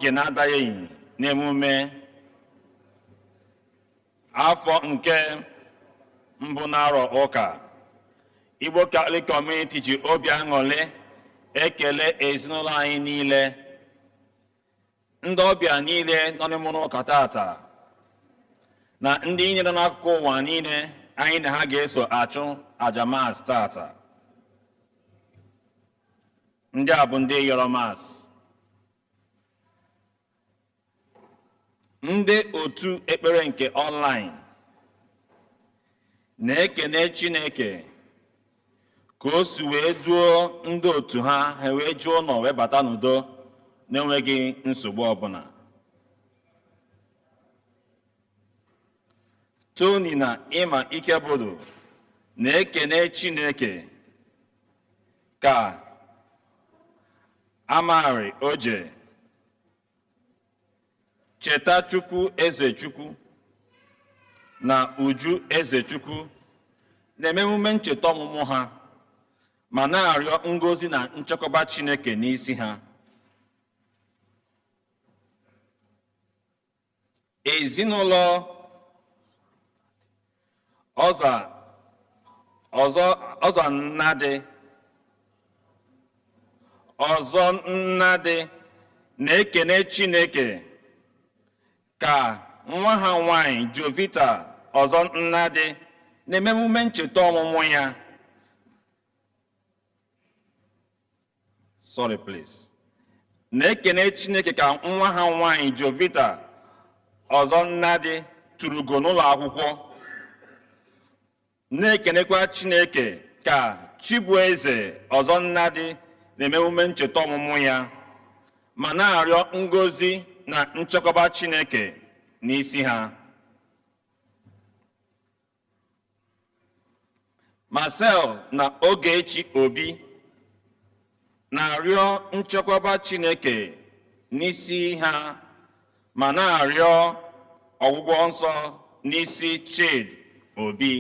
N'oge na-adaghị n'emume afọ nke mbụ n'arọ ụka, Igbo Catholic Community ji obi aṅụrị ekele ezinụlọ anyị niile, ndị ọbịa niile nọ n'ime ụlọ ụka tata, na ndị niile nọ n'akụkụ ụwa niile anyị na ha ga-eso achụ aja Mass tata. Ndị a bụ ndị yọrọ Mass. Ndị otu ekpere nke online na-ekene Chineke ka o si wee duo ndị otu ha, ha wee jụọ ụlọ wee bata n'udo na-enweghị nsogbu ọbụla. Tony na Ịma Ikebodo na-ekene Chineke ka Amari Oje, Cheta Chukwu Ezechukwu na Uju Ezechukwu na-eme emume ncheta ọmụmụ ha ma na-arịọ ngozi na nchekwaba Chineke n'isi ha. Ezinụlọ ọzọ Nnadị na-ekene Chineke ka nwa ha nwanyị Jovita ọzọ Nnadị na-eme emume ncheta ọmụmụ ya. Sorry please. Na-ekene Chineke ka nwa ha nwanyị Jovita ọzọ Nnadị tụrụ ugo n'ụlọ akwụkwọ. Na-ekenekwa Chineke ka Chibueze ọzọ Nnadị na-eme emume ncheta ọmụmụ ya ma na-arịọ ngozi na nchekwaba Chineke n'isi ha. Marcel na Ogechi Obi na-arịọ nchekwaba Chineke n'isi ha ma na-arịọ ọgwụgwọ nsọ n'isi Chidi Obi.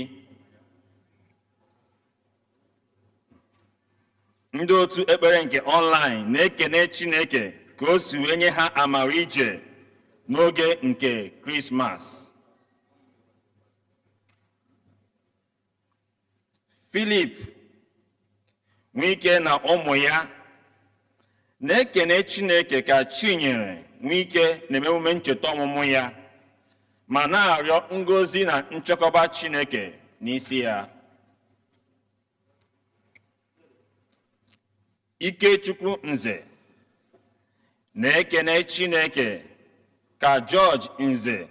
Ndị otu ekpere nke online na-ekene Chineke ka o si wee nye ha amara ije n'oge nke Krismas. Philip Nwike na ụmụ ya na-ekene Chineke ka Chinyere Nwike na-eme emume ncheta ọmụmụ ya ma na-arịọ ngozi na nchekwaba Chineke n'isi ya. Ikechukwu Nze na-ekene Chineke ka George Nze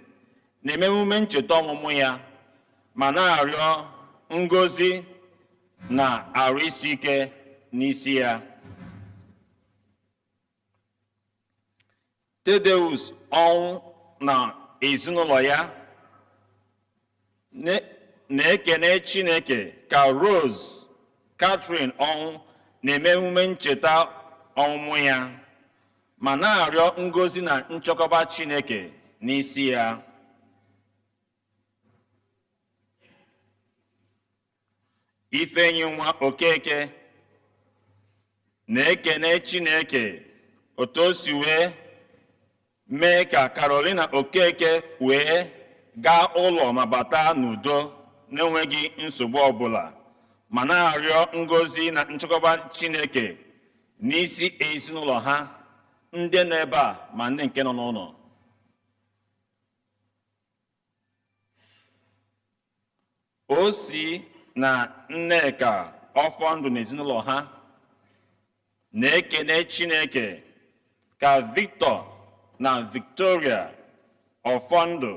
na-eme emume ncheta ọmụmụ ya ma na-arịọ ngozi na arụ isi ike n'isi ya. Tedeus Ọnwụ na ezinụlọ ya na-ekene Chineke ka Rose Catherine Ọnwụ na-eme emume ncheta ọmụmụ ya ma na-arịọ ngozi na nchekwaba Chineke n'isi ya. Ifeanyi nwa Okeke na-ekene Chineke otu o si wee mee ka Carolina Okeke wee gaa ụlọ ma bata n'udo n'enweghị nsogbu ọbụla ma na-arịọ ngozi na nchekwaba Chineke n'isi ezinụlọ ha, ndị nọ ebe a ma ndị nke nọ n'ụlọ. Osi na Nneka Ọfọndụ na ezinụlọ ha na-ekene Chineke ka Victor na Victoria Ọfọndụ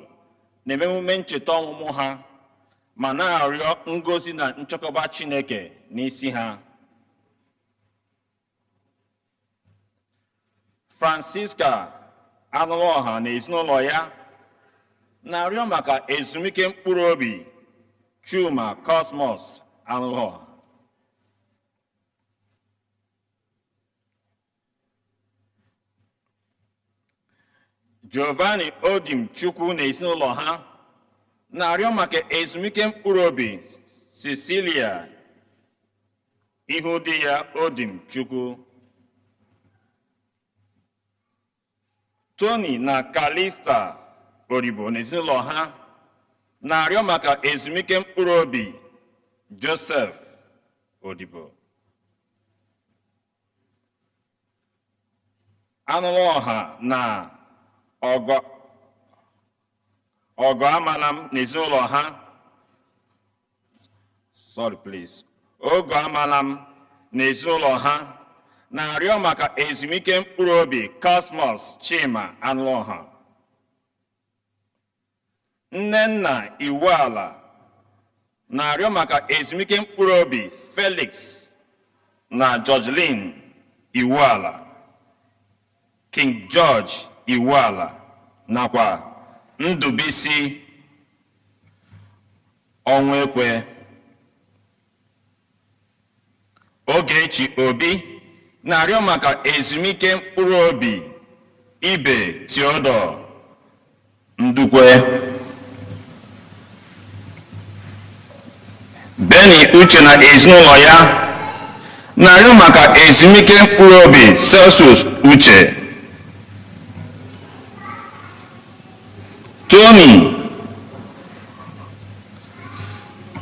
na-eme emume ncheta ọmụmụ ha ma na-arịọ ngozi na nchekwaba Chineke n'isi ha. Francisca Anụlọha na ezinụlọ ya na-arịọ maka ezumike mkpụrụ obi Chuma Cosmos Anụlọha. Giovanni Odim Chukwu na ezinụlọ ha na-arịọ maka ezumike mkpụrụ obi Cecilia ihu di ya Odim Chukwu. Tony na Kalista Odibo na ezinụlọ ha na-arịọ maka ezumike mkpụrụ obi Joseph Odibo. Anụlụ ọha na ọgọ amala m na ezinụlọ ha, sorry please, ogo amala m na ezinụlọ ha na-arịọ maka ezumike mkpụrụ obi Cosmos Chima Anụlọha. Nnenna Iwuala na-arịọ maka ezumike mkpụrụ obi Felix na Georgeline Iwuala, King George Iwuala nakwa Ndubisi Ọnwekwe. Ogechi Obi na-arịọ maka ezumike mkpụrụ obi Ibe Theodore Ndukwe. Benny Uche na ezinụlọ ya na-arịọ maka ezumike mkpụrụ obi Celsus Uche.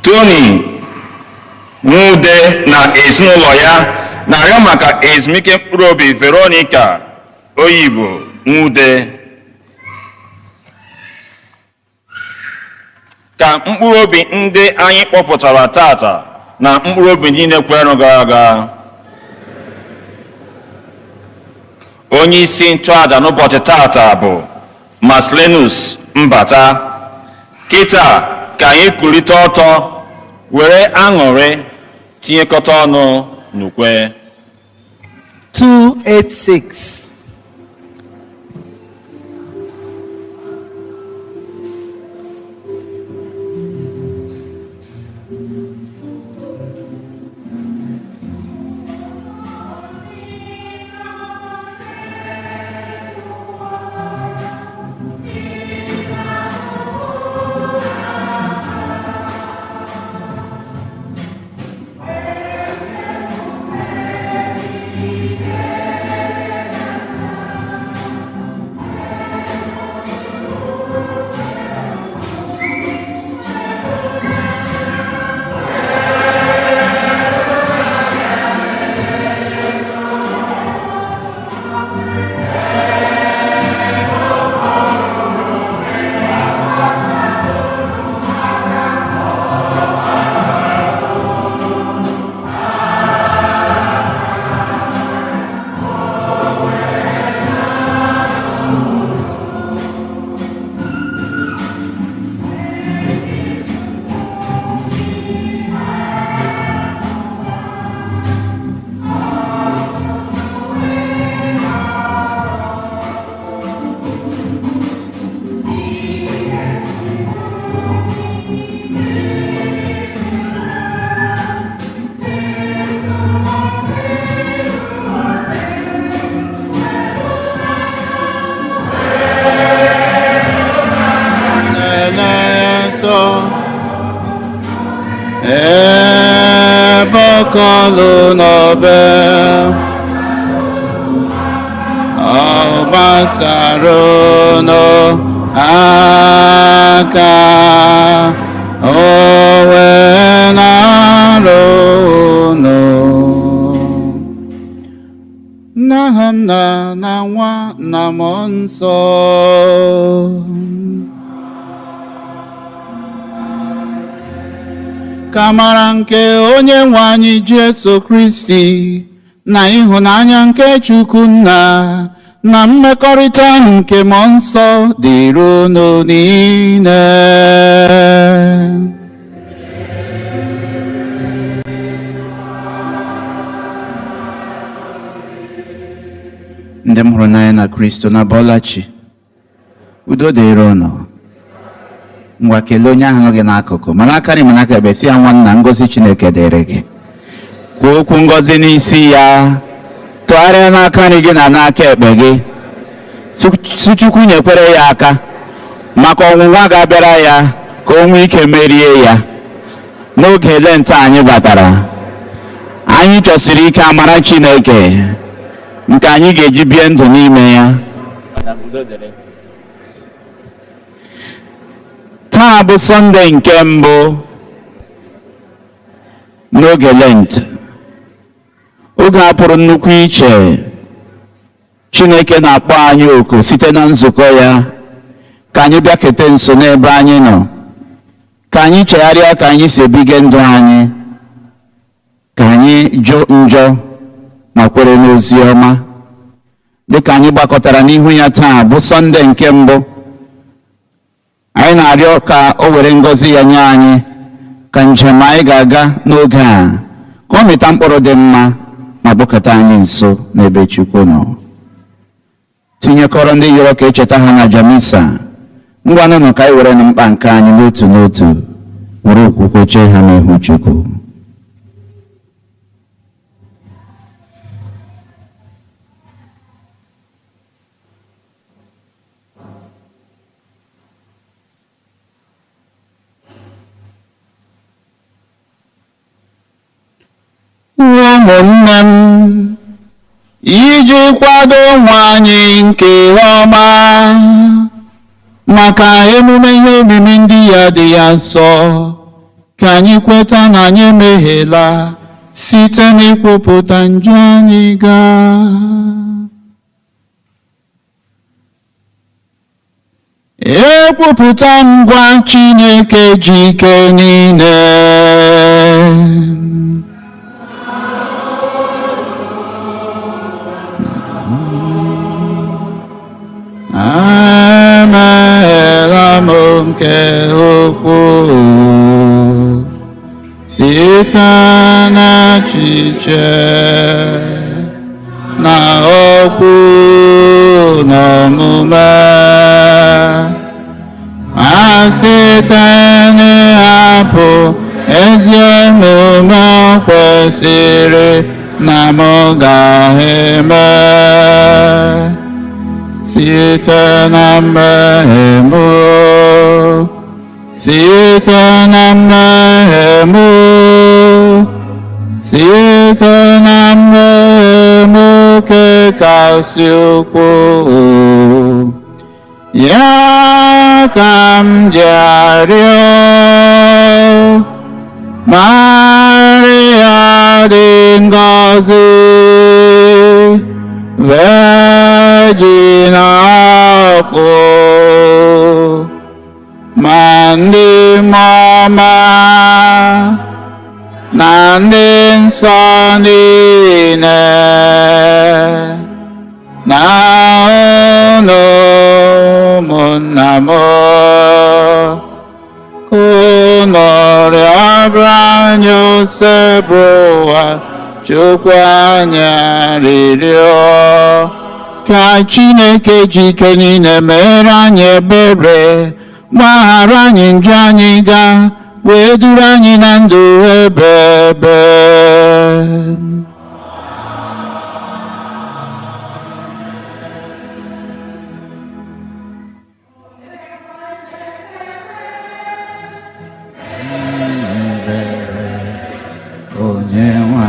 Tony Nwude na ezinụlọ ya na-arịọ maka ezumike mkpụrụ obi Veronica Oyibo Nwude. Ka mkpụrụ obi ndị anyị kpọpụtara tata na mkpụrụ obi niile kwerenụ gara aga, onye isi nchụaja n'ụbọchị tata bụ Marcellinus Mbata. Kịta ka anyị kulite ọtọ were aṅụrị tinyekọta ọnụ n'ukwe. 286. Ebekọlụ n'obe ọ gbasara unu aka, o wee nara unu. N'aha Nna na Nwa na Mmụọ Nsọ. Ka amara nke onye nwe anyị Jesu Kristi na ịhụnanya nke Chukwu Nna na mmekọrịta nke Mmụọ Nsọ dịrị unu niile. Ndị m hụrụ n'anya na Kristo na bọlachi, udo dịrị unu. Ngwa, kelee onye ahụ nọ gị n'akụkụ, mana aka nri mana aka ekpe, sị ya, nwanna, ngọzi Chineke dịrị gị. Kwuo okwu ngọzi n'isi ya. Tụgharịa n'aka nri gị na n'aka ekpe gị, sị Chukwu nyekwere ya aka maka ọnwụnwa ga-abịara ya, ka o nwee ike merie ya. N'oge Lent anyị batara, anyị chọsiri ike amara Chineke nke anyị ga-eji bie ndụ n'ime ya. Taa bụ Sọnde nke mbụ n'oge Lent. Oge a pụrụ nnukwu iche, Chineke na-akpọ anyị oku site na nzukọ ya ka anyị bịakete nso n'ebe anyị nọ, ka anyị chegharịa ka anyị si ebige ndụ anyị, ka anyị jụ njọ ma kwere n'ozi ọma. Dịka anyị gbakọtara n'ihu ya taa bụ Sọnde nke mbụ, anyị na-arịọ ka o were ngọzi ya nye anyị, ka njem anyị ga-aga n'oge a ka ọ mịta mkpụrụ dị mma ma bụkọta anyị nso n'ebe Chukwu nọ. Tinyekọrọ ndị yọrọ ka echeta ha na Jamisa, ngwanụnụ ka anyị were mkpa nke anyị n'otu n'otu were okwukwe chee ha n'ihu Chukwu. Ụmụnne m, iji kwado onwe anyị nke ọma maka emume ihe omimi ndị ya dị ya nsọ, ka anyị kweta na anyị emehiela site n'ikwupụta njọ anyị gaa. Ekwupụta ngwa Chineke ji ike niile. Emeela m nke ukwuu site n'echiche na okwu na omume, ma site n'ịhapụ ezi omume kwesịrị na m ga-eme. Site na mmehie m, site na mmehie m, site na mmehie m nke kasị ukwuu, ya ka m ji arịọ Maria dị ngọzi, Virgin ọkpụ, ma ndị mmụọ na ndị nsọ niile na unu ụmụnna m, unu rịọbara anyị Osebụrụwa Chukwu anyị arịrịọ, ka Chineke ji ike niile mere anyị ebere, gbaghara anyị njọ anyị gaa, wee duru anyị na ndụ ebe ebe. Onye nwe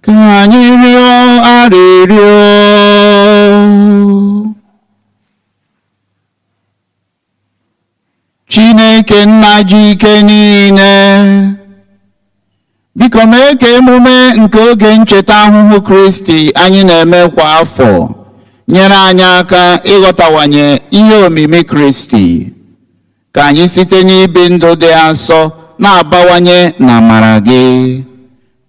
ka anyị rịọ arịrịọ. Chineke nna ji ike niile, biko mee ka emume nke oge ncheta ahụhụ Kristi anyị na-eme kwa afọ nyere anyị aka ịghọtawanye ihe omimi Kristi, ka anyị site n'ibi ndụ dị asọ na-abawanye n'amara gị,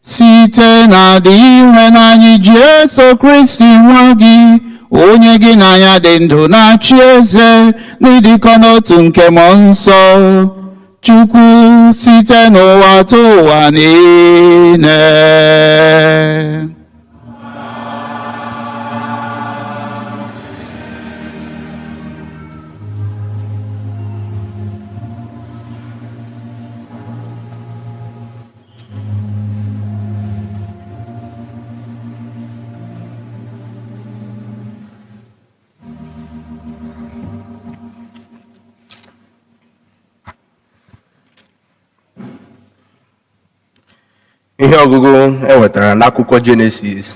site na Dinwenụ Jesu Kristi nwa gị, onye gị na ya dị ndụ na-achị eze n'ịdịkọ n'otu nke Mmụọ Nsọ, Chukwu, site n'ụwa tụ ụwa niile. Ihe ọgụgụ e nwetara n'akwụkwọ Jenesis.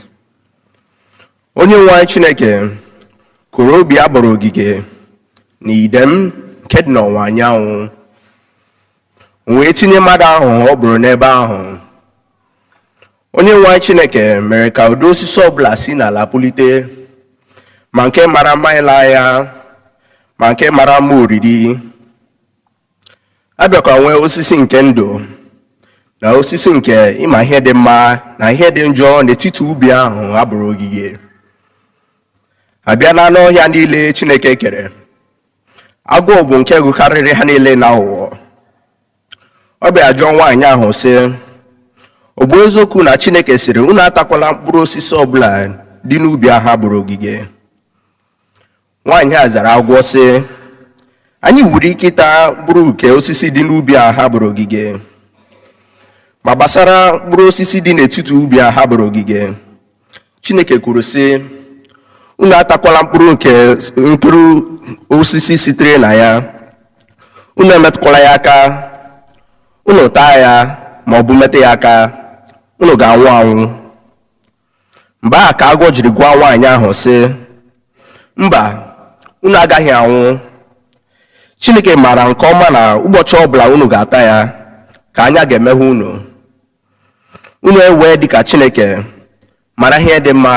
Onye nwe anyị Chineke kụrụ obi a gbara ogige na idem nke dị n'ọwụwa anyanwụ, wee tinye mmadụ ahụ ọ bụrụ n'ebe ahụ. Onye nwe anyị Chineke mere ka ụdị osisi ọbụla si n'ala pulite, ma nke mara mma ile anya, ma nke mara mma oriri. A bịakwa nwee osisi nke ndụ na osisi nke ịma ihe dị mma na ihe dị njọ n'etiti ubi ahụ a gbara ogige. Abịa n'anụ ọhịa niile Chineke kere, agwọ bụ nke gụkarịrị ha niile na aghụghọ. Ọ bịa jụọ nwaanyị ahụ sị, ọ bụ eziokwu na Chineke sịrị unu atakwala mkpụrụ osisi ọbụla dị n'ubi ahụ a gbara ogige? Nwaanyị a zara agwọ sị, anyị nwere ike ịta mkpụrụ nke osisi dị n'ubi ahụ a gbara ogige, ma gbasara mkpụrụ osisi dị n'etiti ubi ahụ a gbara ogige, Chineke kwuru sị, unu atakwala mkpụrụ nke mkpụrụ osisi sitere na ya, unu emetụkwala ya aka, unu taa ya ma ọ bụ metụ ya aka, unu ga-anwụ anwụ. Mgbe ahụ ka agwọ jiri gwa nwaanyị ahụ sị, mba, unu agaghị anwụ. Chineke maara nke ọma na ụbọchị ọbụla unu ga-ata ya, ka anya ga-emeghe unu, unu ewee dịka Chineke mara ihe dị mma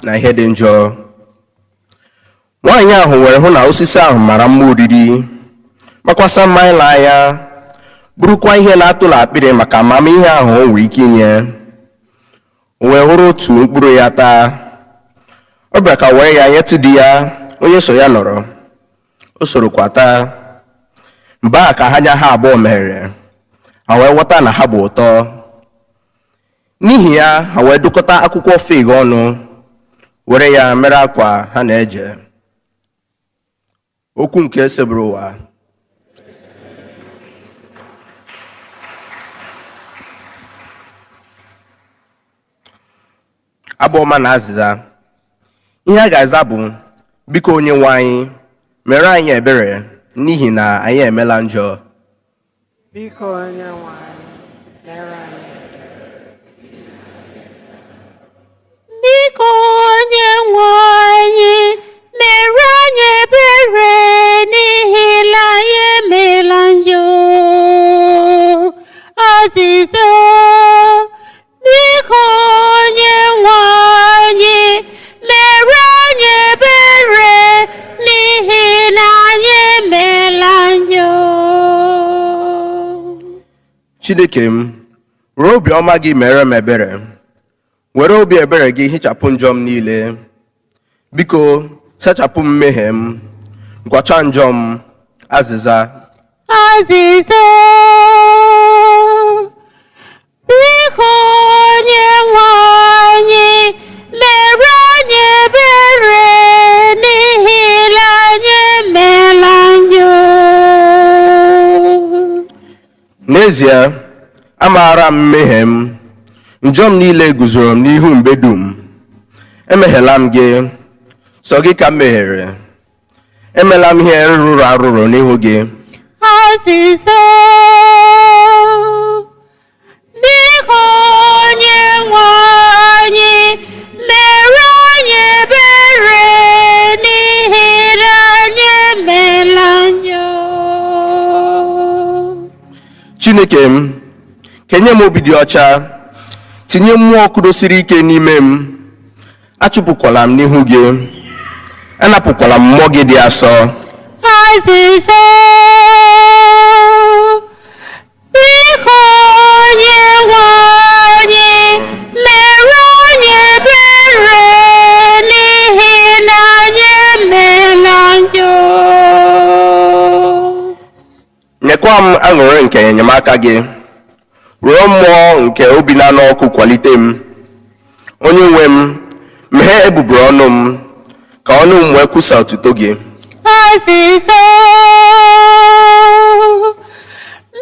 na ihe dị njọ. Nwaanyị ahụ were hụ na osisi ahụ mara mma oriri, makwasa mma ile anya, bụrụkwa ihe na-atụla akpịrị maka amamihe ahụ o nwere ike inye. O wee hụrụ otu mkpụrụ ya taa. Ọ bịara ka were ya nyetụ di ya, onye so ya nọrọ, o sorokwa taa. Mgbe ahụ ka anya ha abụọ meghere, ha wee ghọta na ha bụ ụtọ. N'ihi ya ha wee dụkọta akwụkwọ fig ọnụ, were ya mere akwa ha na-eje. Okwu nke sebụrụ ụwa. Abụ ọma na azịza. Ihe a ga-aza bụ, biko onye nwe anyị, mere anyị ebere n'ihi na anyị emela njọ. Biko onye nwe anyị, mere anyị ebere. Biko onye nwe anyị, mere anyị ebere n'ihi na anyị emela njọ. Azịza. Biko onye nwe anyị, mere anyị ebere n'ihi na anyị emela njọ. Chineke m, were obiọma gị mere m ebere. Were obi ebere gị hichapụ njọ m niile. Biko, sachapụ m mmehie m, gwachaa njọ m. Azịza. Azịza. Biko onye nwe anyị, mere anyị ebere n'ihi na anyị emela njọ. N'ezie, amaara m mmehie m, njọ m niile guzoro m n'ihu mgbe dum. Emehiela m gị, sọ gị ka m mehiere. Emela m ihe rụrụ arụrụ n'ihu gị. Azịza. Biko onye nwe anyị, mere anyị ebere n'ihi na anyị emela njọ. Chineke m, kenye m obi dị ọcha, tinye mmụọ kwudosiri ike n'ime m. Achụpụkwala m n'ihu gị, anapụkwala m mmụọ gị dị asọ. Azịza. Biko onye nwe anyị, mere anyị ebere n'ihi na anyị emeela njọ. Nyekwa m aṅụrị nke enyemaka gị, ruo mmụọ nke obi na-anụ ọkụ kwalite m. Onye nwe m, meghee egbugbere ọnụ m, ka ọnụ m wee kwusa otuto gị. Azịza.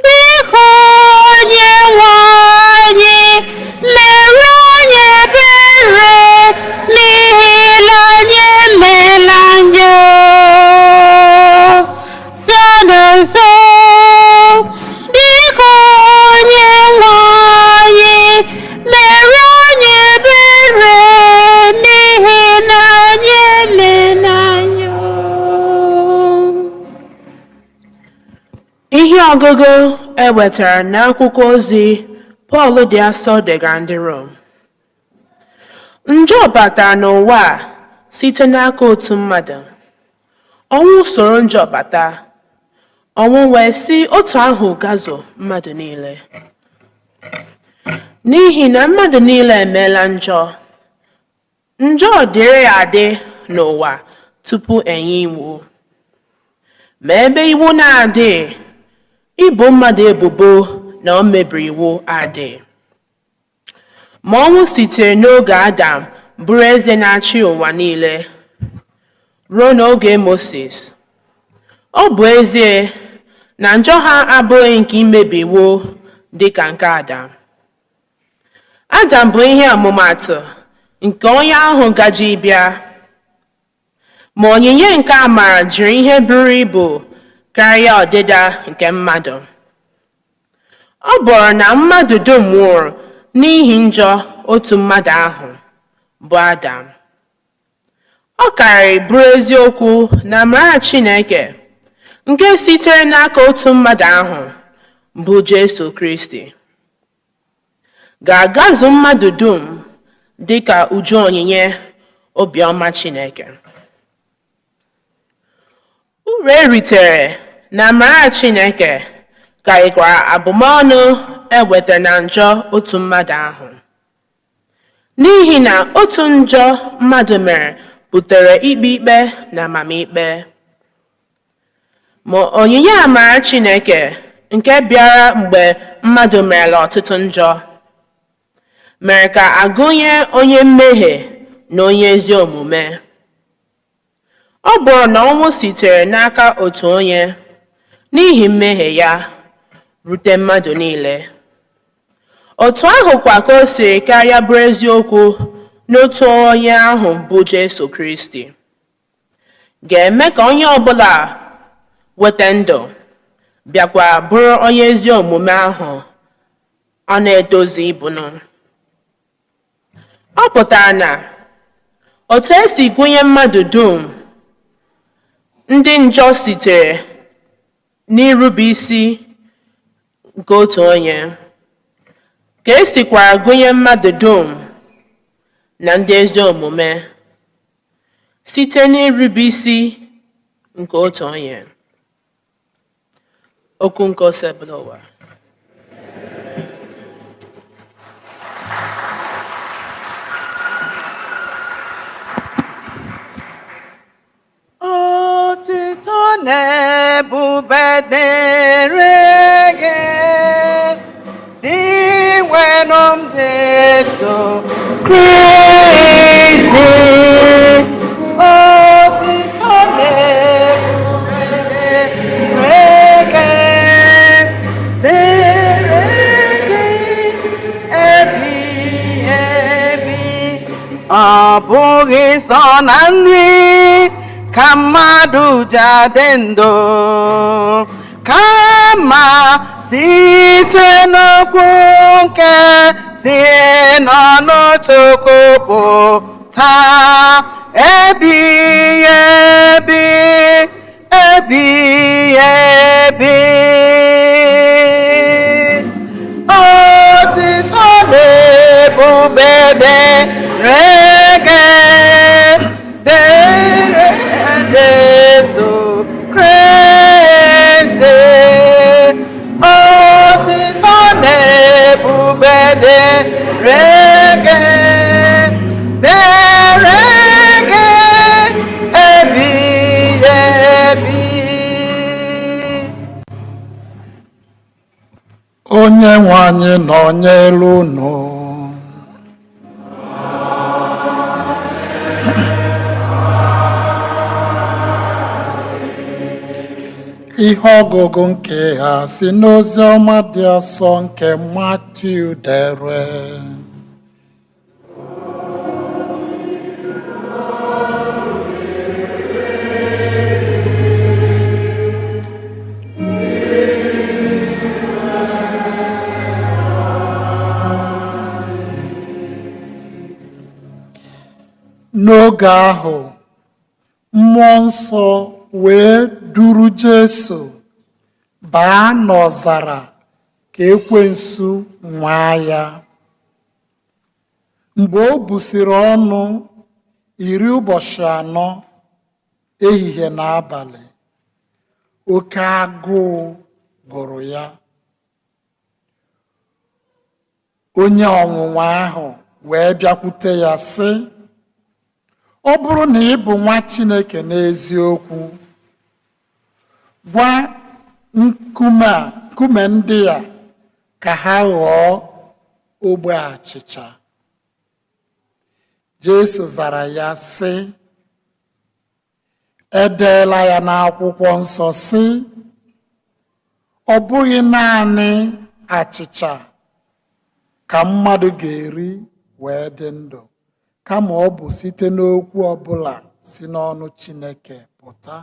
Biko onye nwe anyị, mere anyị ebere n'ihi na anyị emeela njọ. Zọnụ nso. Biko onye nwe anyị, mere anyị ebere n'ihi na anyị emeela njọ. Ihe ọgụgụ e wetara n'akwụkwọ ozi Pọl dị asọ degara ndị Rom. Njọ batara n'ụwa a site n'aka otu mmadụ. Ọnwụ soro njọ bata. Ọnwụ wee si otu ahụ gazuo mmadụ niile. N'ihi na mmadụ niile emeela njọ. Njọ dịrị adị n'ụwa tupu enye iwu. Ma ebe iwu na-adịghị, ibo mmadụ ebubo na o mebiri iwu adịghị. Ma ọnwụ sitere n'oge Adam bụrụ eze na-achị ụwa niile ruo n'oge Mosis. Ọ bụ ezie na njọ ha abụghị nke imebi iwu dị ka nke Adam. Adam bụ ihe ọmụmatụ nke onye ahụ gaje ịbịa. Ma onyinye nke amara jiri ihe buru ibu karịa ọdịda nke mmadụ. Ọ bụrụ na mmadụ dum nwụrụ n'ihi njọ otu mmadụ ahụ, bụ Adam. Ọ karịrị bụrụ eziokwu na amara Chineke nke sitere n'aka otu mmadụ ahụ, bụ Jesu Kristi, ga-agazu mmadụ dum dị ka uju onyinye obiọma Chineke. Uru e ritere na amara Chineke karịkwara abụmọnụ e wetara na njọ otu mmadụ ahụ. N'ihi na otu njọ mmadụ mere butere ikpe ikpe na amamikpe. Ma onyinye amara Chineke nke bịara mgbe mmadụ merela ọtụtụ njọ mere ka agụnye onye mmehie na onye ezi omume. Ọ bụrụ na ọnwụ sitere n'aka otu onye n'ihi mmehie ya rute mmadụ niile, otu ahụ kwa ka o siri karịa bụrụ eziokwu n'otu onye ahụ bụ Jesu Kristi ga-eme ka onye ọbụla weta ndụ bịakwa bụrụ onye ezi omume ahụ ọ na-edozi ibunu. Ọ pụtara na otu esi gụnye mmadụ dum ndị njọ sitere n'irube isi nke otu onye, ka esikwara gụnye mmadụ dum na ndị ezi omume site n'irube isi nke otu onye. Okwu nke Osebụlụwa. Otito na ebube dịrị gị, Dinwenụ m Jesu Kristi. Otito na ebube dịrị gị, dịrị gị ebighị ebi. Ọ bụghị sọ na nri ka mmadụ ji adị ndụ, kama site n'okwu nke si n'ọnụ Chukwu pụta ebighị ebi, ebighị ebi. dịrị gị, dịrị Jesu Kristi. Otito na ebube dịrị gị, dịrị gị ebighị ebi. Onye nwe anyị nọnyere unu. Ihe ọgụgụ nke ha si n'ozi ọma dị asọ nke Matiu dere. N'oge ahụ, mmụọ nsọ wee duru Jesu baa n'ọzara ka ekwensu nwaa ya. Mgbe o busịrị ọnụ 40 ụbọchị ehihie na abalị, oke agụụ gụrụ ya. Onye ọnwụnwa ahụ wee bịakwute ya sị, ọ bụrụ na ị bụ nwa Chineke n'eziokwu, gwa nkume ndị a ka ha ghọọ ogbe achịcha. Jesu zara ya sị, edeela ya n'akwụkwọ nsọ sị, ọ bụghị naanị achịcha ka mmadụ ga-eri wee dị ndụ, kama ọ bụ site n'okwu ọbụla si n'ọnụ Chineke pụta.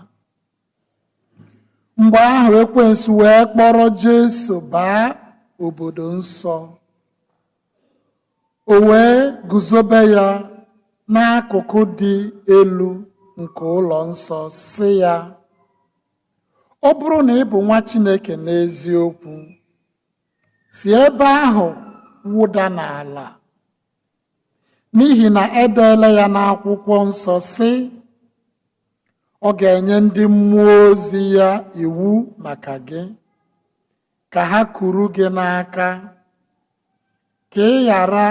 Mgbe ahụ ekwensu wee kpọrọ Jesu baa obodo nsọ. O wee guzobe ya n'akụkụ dị elu nke ụlọ nsọ sị ya, ọ bụrụ na ị bụ nwa Chineke n'eziokwu, si ebe ahụ wụda n'ala, n'ihi na edeela ya n'akwụkwọ nsọ sị, ọ ga-enye ndị mmụọ ozi ya iwu maka gị, ka ha kuru gị n'aka, ka ị ghara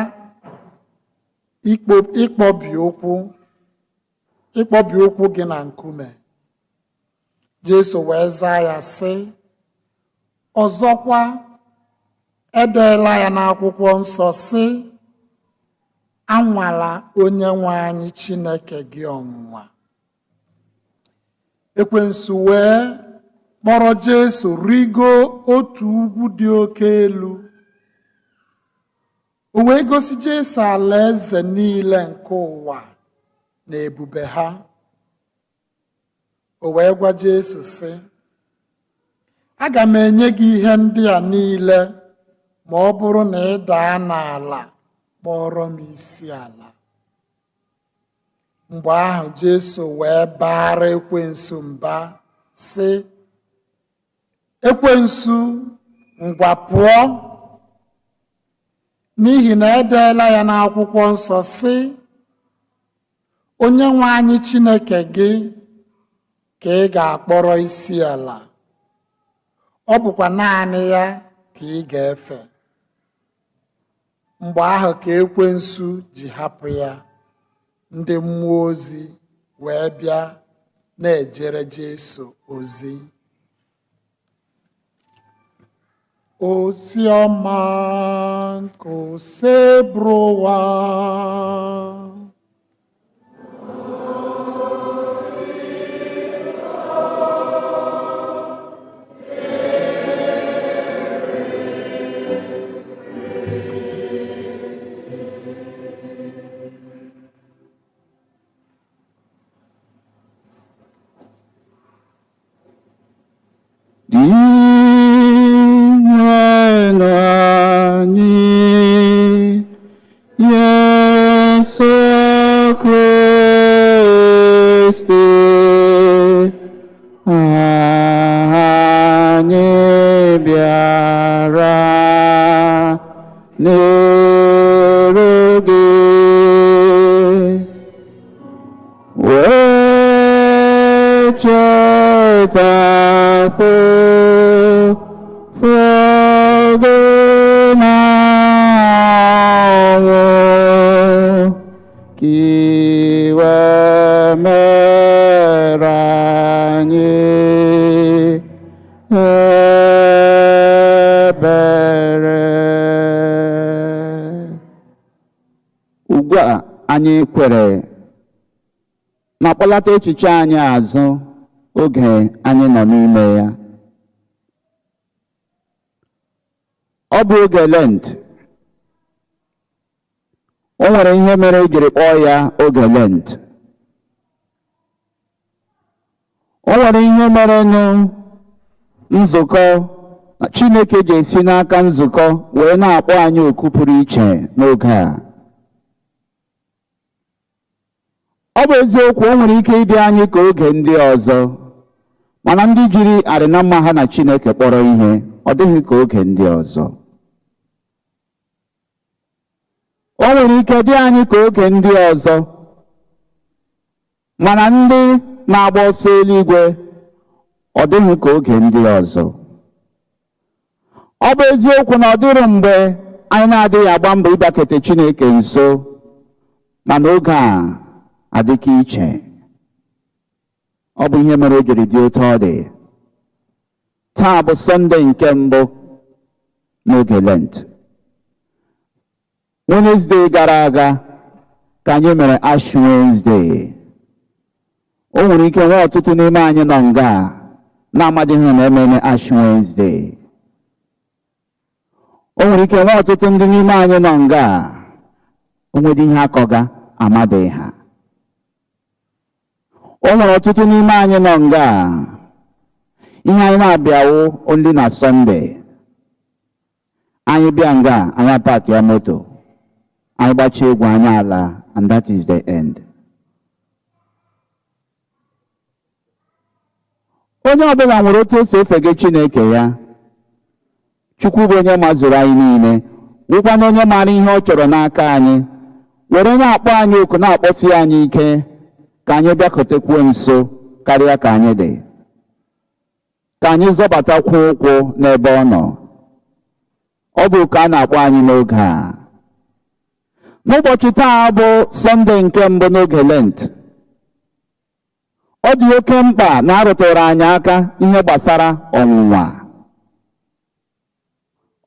ịkpọbi ụkwụ gị na nkume. Jesu wee zaa ya sị, ọzọkwa edeela ya n'akwụkwọ nsọ sị, anwala onye nwe anyị Chineke gị ọnwụnwa. Ekwensu wee kpọrọ Jesu rigo otu ugwu dị oke elu. O wee gosi Jesu alaeze niile nke ụwa na ebube ha. O wee gwa Jesu sị, aga m enye gị ihe ndị a niile ma ọ bụrụ na ị daa n'ala kpọrọ m isi ala. Mgbe ahụ Jesu wee baara ekwensu mba sị, ekwensu, ngwa pụọ, n'ihi na edeela ya n'akwụkwọ nsọ sị, onye nwe anyị Chineke gị ka ị ga-akpọrọ isi ala, ọ bụkwa naanị ya ka ị ga-efe. Mgbe ahụ ka ekwensu ji hapụ ya, ndị mmụọ ozi wee bịa na-ejere Jesu ozi. Ozi ọma nke Osebụrụwa. Anyị bịara n'iru gị. Ebere. Ugbu a anyị kwere ma kpọlata echiche anyị azụ oge anyị nọ n'ime ya. Ọ bụ oge Lent. O nwere ihe mere e jiri kpọọ ya oge Lent. O nwere ihe mere nụ nzukọ Chineke ji esi n'aka nzukọ wee na-akpọ anyị oku pụrụ iche n'oge a. Ọ bụ eziokwu, o nwere ike ịdị anyị ka oge ndị ọzọ, mana ndị jiri arịnamma ha na Chineke kpọrọ ihe, ọ dịghị ka oge ndị ọzọ. O nwere ike dị anyị ka oge ndị ọzọ, mana ndị na-agba ọsọ eluigwe, ọ dịghị ka oge ndị ọzọ. Ọ bụ eziokwu na ọ dịrị mgbe anyị na-adịghị agba mbọ ịbịakete Chineke nso, mana oge a adịka iche. Ọ bụ ihe mere o jiri dị otu ọ dị. Taa bụ Sọnde nke mbụ n'oge Lent. Wenezdee gara aga ka anyị mere Ash Wednesday. O nwere ike nwee ọtụtụ n'ime anyị nọ nga a na-amadịghị na ememe Ash Wednesday. O nwere ike nwee ọtụtụ ndị n'ime anyị nọ nga a onwedị ihe akọga amadịghị ha. O nwere ọtụtụ n'ime anyị nọ nga a ihe anyị na-abịawo only na Sọnde. Anyị bịa nga anyị apaki ya moto, anyị gbachie egwu anyị ala, and that is the end. Onye ọbụla nwere otu o si efege Chineke ya. Chukwu bụ onye mazuru anyị niile, wụkwana onye maara ihe ọ chọrọ n'aka anyị, were na-akpọ anyị oku, na-akpọsi anyị ike ka anyị bịakọtekwuo nso karịa ka anyị dị, ka anyị zọbatakwuo ụkwụ n'ebe ọ nọ. Ọ bụ ka a na-akpọ anyị n'oge a. N'ụbọchị taa bụ Sọnde nke mbụ n'oge Lent. Ọ dị oke mkpa na arụtụrụ anyị aka ihe gbasara ọnwụnwa.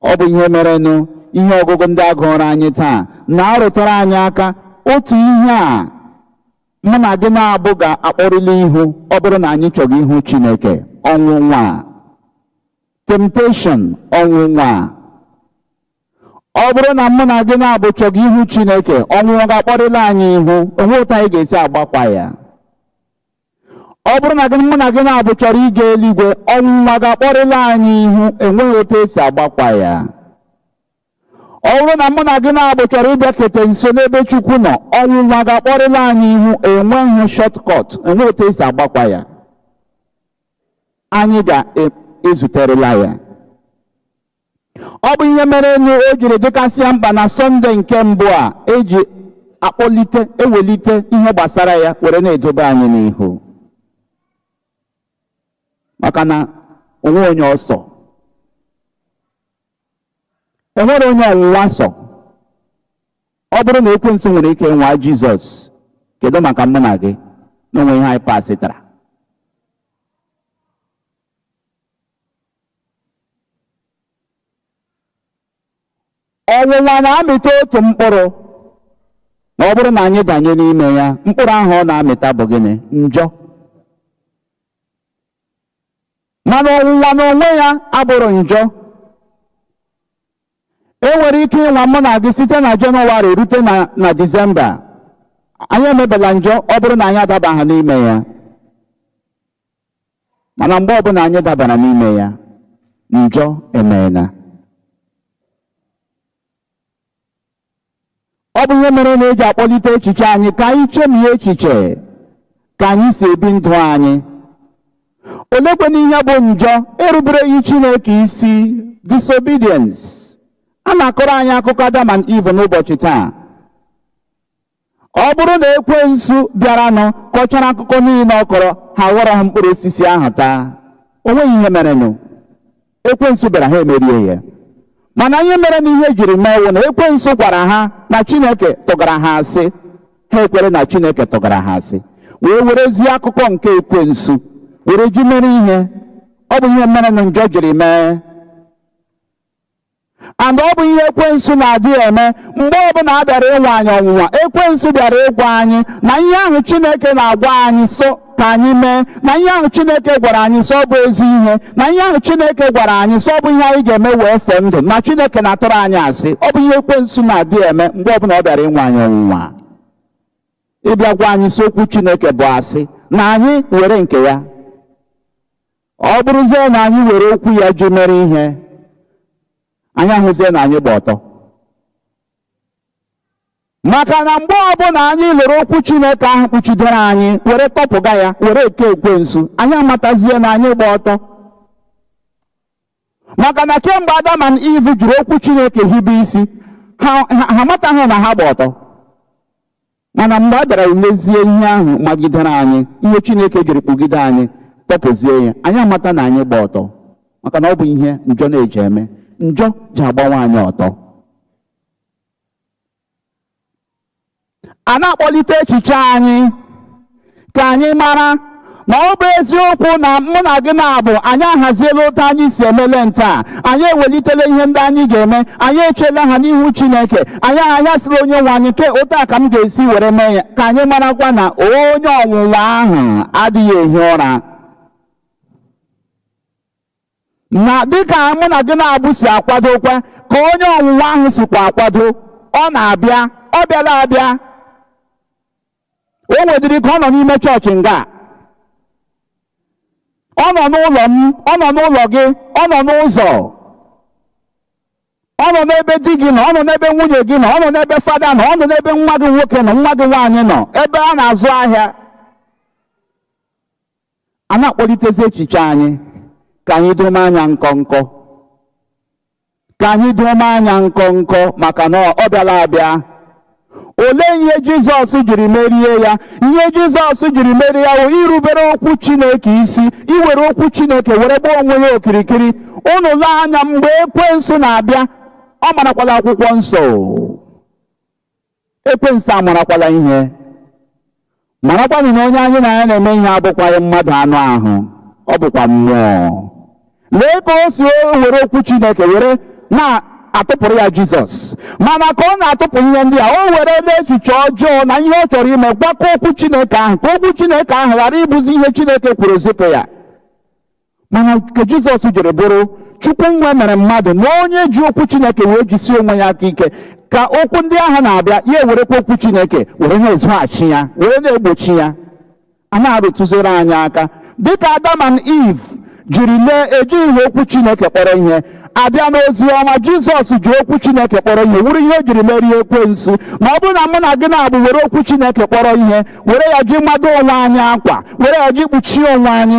Ọ bụ ihe merenụ ihe ọgụgụ ndị agụrụ anyị taa na-arụtụrụ anyị aka otu ihe a mụ na gị na-abụ ga-akpọrịla ihu ọ bụrụ na anyị chọrọ ihu Chineke: ọnwụnwa, temptation, ọnwụnwa. Ọ bụrụ na mụ na gị na-abụ chọrọ ihu Chineke, ọnwụnwa ga-akpọrịla anyị ihu, onwe otu anyị ga-esi agbakwa ya. Ọ bụrụ na mụ na gị na-abụ chọrọ ịga eluigwe, ọnwụnwa ga-akpọrịla anyị ihu, enweghị otu esi agbakwa ya. Ọ bụrụ na mụ na gị na-abụ chọrọ ịbịakete nso n'ebe Chukwu nọ, ọnwụnwa ga-akpọrịla anyị ihu, enweghị shortcut, enweghị otu esi agbakwa ya. Anyị ga-ezuterela ya. Ọ bụ ihe mere enu o jiri dịkasịa mkpa na Sọnde nke mbụ a eji akpọlite ewelite ihe gbasara ya were na-edobe anyị n'ihu, maka na onwe onye ọsọ, enwere onye ọnwụnwa sọ. Ọ bụrụ na ekwensu nwere ike nwa Jizọs, kedu maka mụ na gị na onwe ihe anyị pasịtara? Ọnwụnwa na-amịta otu mkpụrụ, na ọ bụrụ na anyị danye n'ime ya, mkpụrụ ahụ ọ na-amịta bụ gịnị? Njọ. Mana ọnwụnwa n'onwe ya abụrụ njọ. E nwere ike ịnwa mụ na gị site na Jenụwarị rute na Disemba, anyị emebela njọ ọ bụrụ na anyị adabaghị n'ime ya. Mana mgbe ọbụla anyị dabara n'ime ya, njọ emeela. Ọ bụ ihe mere na eji akpọlite echiche anyị ka anyị chemie echiche ka anyị si ebi ndụ anyị. Olekwana ihe bụ njọ? Erubereghị Chineke isi, disobedience. A na-akọrọ anyị akụkọ Adam and Eve n'ụbọchị taa. Ọ bụrụ na ekwensu bịaranụ kọchara akụkọ niile ọ kọrọ, ha ghọrọ ha mkpụrụ osisi ahụ taa, o nweghị ihe merenụ. Ekwensu bịara ha emerie ya. Mana ihe mere na ihe jiri mee wụ na ekwensu gwara ha na Chineke tụgara ha asị. Ha ekwere na Chineke tụgara ha asị, wee werezie akụkọ nke ekwensu were ji mere ihe. Ọ bụ ihe mere na njọ jiri mee. And ọ bụ ihe ekwensu na-adị eme mgbe ọbụla a bịara ịnwa anyị ọnwụnwa. Ekwensu bịara ịgwa anyị na ihe ahụ Chineke na-agwa anyị so ka anyị mee, na ihe ahụ Chineke gwara anyị sọ bụ ezi ihe, na ihe ahụ Chineke gwara anyị sọ bụ ihe anyị ga-eme wee fee ndụ, na Chineke na-atụrụ anyị asị. Ọ bụ ihe ekwensu na-adị eme mgbe ọbụla ọ bịara ịnwa anyị ọnwụnwa, ịbịa gwa anyị sị okwu Chineke bụ asị, na anyị were nke ya. Ọ bụrụzie na anyị were okwu ya ji mere ihe, anyị ahụzie na anyị gba ọtọ. Maka na mgbe ọbụla anyị lere okwu Chineke ahụ kpuchidere anyị were tọpụga ya were eke ekwensu, anyị amatazie na anyị gba ọtọ. Maka na kemgbe Adam and Eve jiri okwu Chineke hibe isi, ha amataghị na ha gba ọtọ. Mana mgbe a bịara lezie ihe ahụ magidere anyị, ihe Chineke jiri kpugide anyị tọpụzie ya, anyị amata na anyị gba ọtọ. Maka na ọ bụ ihe njọ na-eji eme. Njọ ji agbanwe anyị ọtọ. A na-akpọlite echiche anyị ka anyị mara na ọ bụ eziokwu na mụ na gị na-abụ anyị ahaziela otu anyị si emele nta, anyị ewelitela ihe ndị anyị ga-eme, anyị echela ha n'ihu Chineke, anyị ahịasịla onye nwe anyị nke otu a ka m ga-esi were mee ya. Ka anyị marakwa na onye ọnwụnwa ahụ adịghị ehi ụra, na dịka mụ na gị na-abụ si akwadokwa ka onye ọnwụnwa ahụ sikwa akwado. Ọ na-abịa, ọ bịala abịa. O nwedịrị ka ọ nọ n'ime chọọchị nga, ọ nọ n'ụlọ m, ọ nọ n'ụlọ gị, ọ nọ n'ụzọ, ọ nọ n'ebe di gị nọ, ọ nọ n'ebe nwunye gị nọ, ọ nọ n'ebe fada nọ, ọ nọ n'ebe nwa gị nwoke nọ, nwa gị nwaanyị nọ, ebe a na-azụ ahịa. A na-akpọlitezi echiche anyị ka anyị dome anya nkọnkọ, ka anyị dome anya nkọnkọ, maka na ọ bịala abịa. Olee ihe Jizọs jiri merie ya? Ihe Jizọs jiri merie ya bụ irubere okwu Chineke isi, iwere okwu Chineke were gbaa onwe ya okirikiri. Unu lee anya mgbe ekwensu na-abịa, ọ marakwala akwụkwọ nsọ. Ekwensu amarakwala ihe. Marakwanụ na onye anyị na ya na-eme ihe abụkwaghị mmadụ anụ ahụ, ọ bụkwa mmụọ. Lee ka o si were okwu Chineke were na-atụpụrụ ya Jizọs. Mana ka ọ na-atụpụ ihe ndị a, o were n'echiche ọjọọ na ihe ọ chọrọ ime gwakọ okwu Chineke ahụ, ka okwu Chineke ahụ ghara ịbụzi ihe Chineke kwuru zipụ ya. Mana nke Jizọs jiri bụrụ Chukwu nwe mere mmadụ na onye ji okwu Chineke wee jisie onwe ya aka ike, ka okwu ndị ahụ na-abịa ya ewerekwa okwu Chineke were na-ezoghachi ya, were na-egbochi ya. A na-arụtụziri anyị aka dịka Adam and Eve jiri lee ejighị okwu Chineke kpọrọ ihe. Abịa n'ozi ọma, Jizọs ji okwu Chineke kpọrọ ihe, wuru ihe o jiri merie ekwensu. Ma ọ bụrụ na mụ na gị na-abụ were okwu Chineke kpọrọ ihe, were ya ji mado onwe anyị akwa, were ya ji kpuchie onwe anyị,